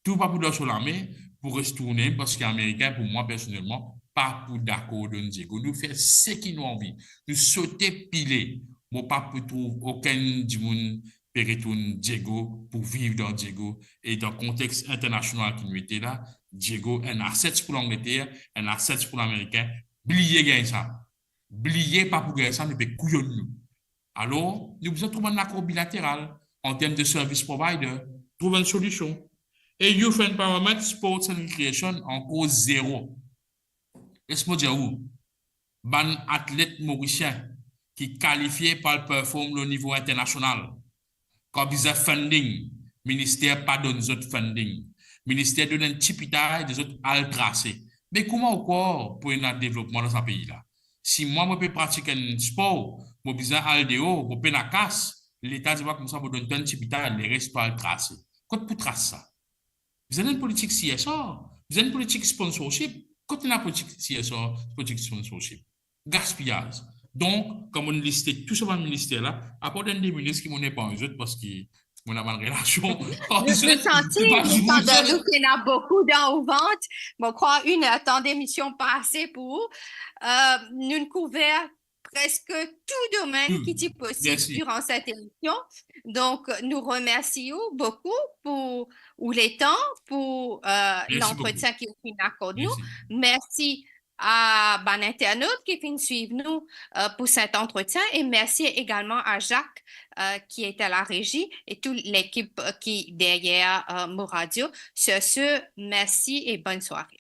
tou pa pou dan so lame pou res tourne, parski Amerikin, pou mwa personelman, pa pou dakor donn Diego. Nou fer seki nou anvi. Nou sote pile. Mo pa pou trouv okenn dimoun pe retourn Diego pou viv dan Diego. E dan kontex internasional ki nou ete la, Diego enn asset pou Langleter, enn asset pou Lamerikin. Bliye gagn sa. Bliye pa pou gagn sa, nou pe kouyonn nou. Alor, nou bizin trouv enn lakor bilateral, an term de service provider, trouv enn solision. E youth empowerment, sports and recreation, ankor zero. Les mo dir ou, bann atlet morisien ki kalifie pou al perform lor nivo internasional, kan bizin funding, minister pa donn zot funding. Minister donn enn ti pitay, dir zot al trase. Me kouma ou krwar pou ena devlopman dan sa pei la? Si mwa, mo pe pratik enn spor, mo bizin al deor, mo pena kas, Leta dir mwa koumsa, mo donn twa enn ti pitay, leres to al trase. Kot pou tras sa? Bizin enn politik C S R, bizin enn politik sponsorship. Kot ena politik C S R, politik sponsorship? Gaspiyaz. Donk, kan mo'nn liste tou sa bann minister la, apar enn de minis ki mo'nn epargn zot, parski Mo ena bann relasion. Nou, nou santi, nou santi nou ki ena boukou dan ou vant. Mo krwar enn er tan demision pa ase pou ou. Euh, nou kouver preske tou domenn ki ti posib duran set emision. Donk, nou remersi ou boukou pou ou letan, pou, euh, lantretien ki ou finn akord nou. Mersi a bann internat ki finn swiv nou, euh, pou set antretien, e mersi egalman a Jacques, euh, ki ete a la rezi, e tou lekip, euh, ki deryer, euh, Mo Radio. Sur ce, mersi e bonn sware.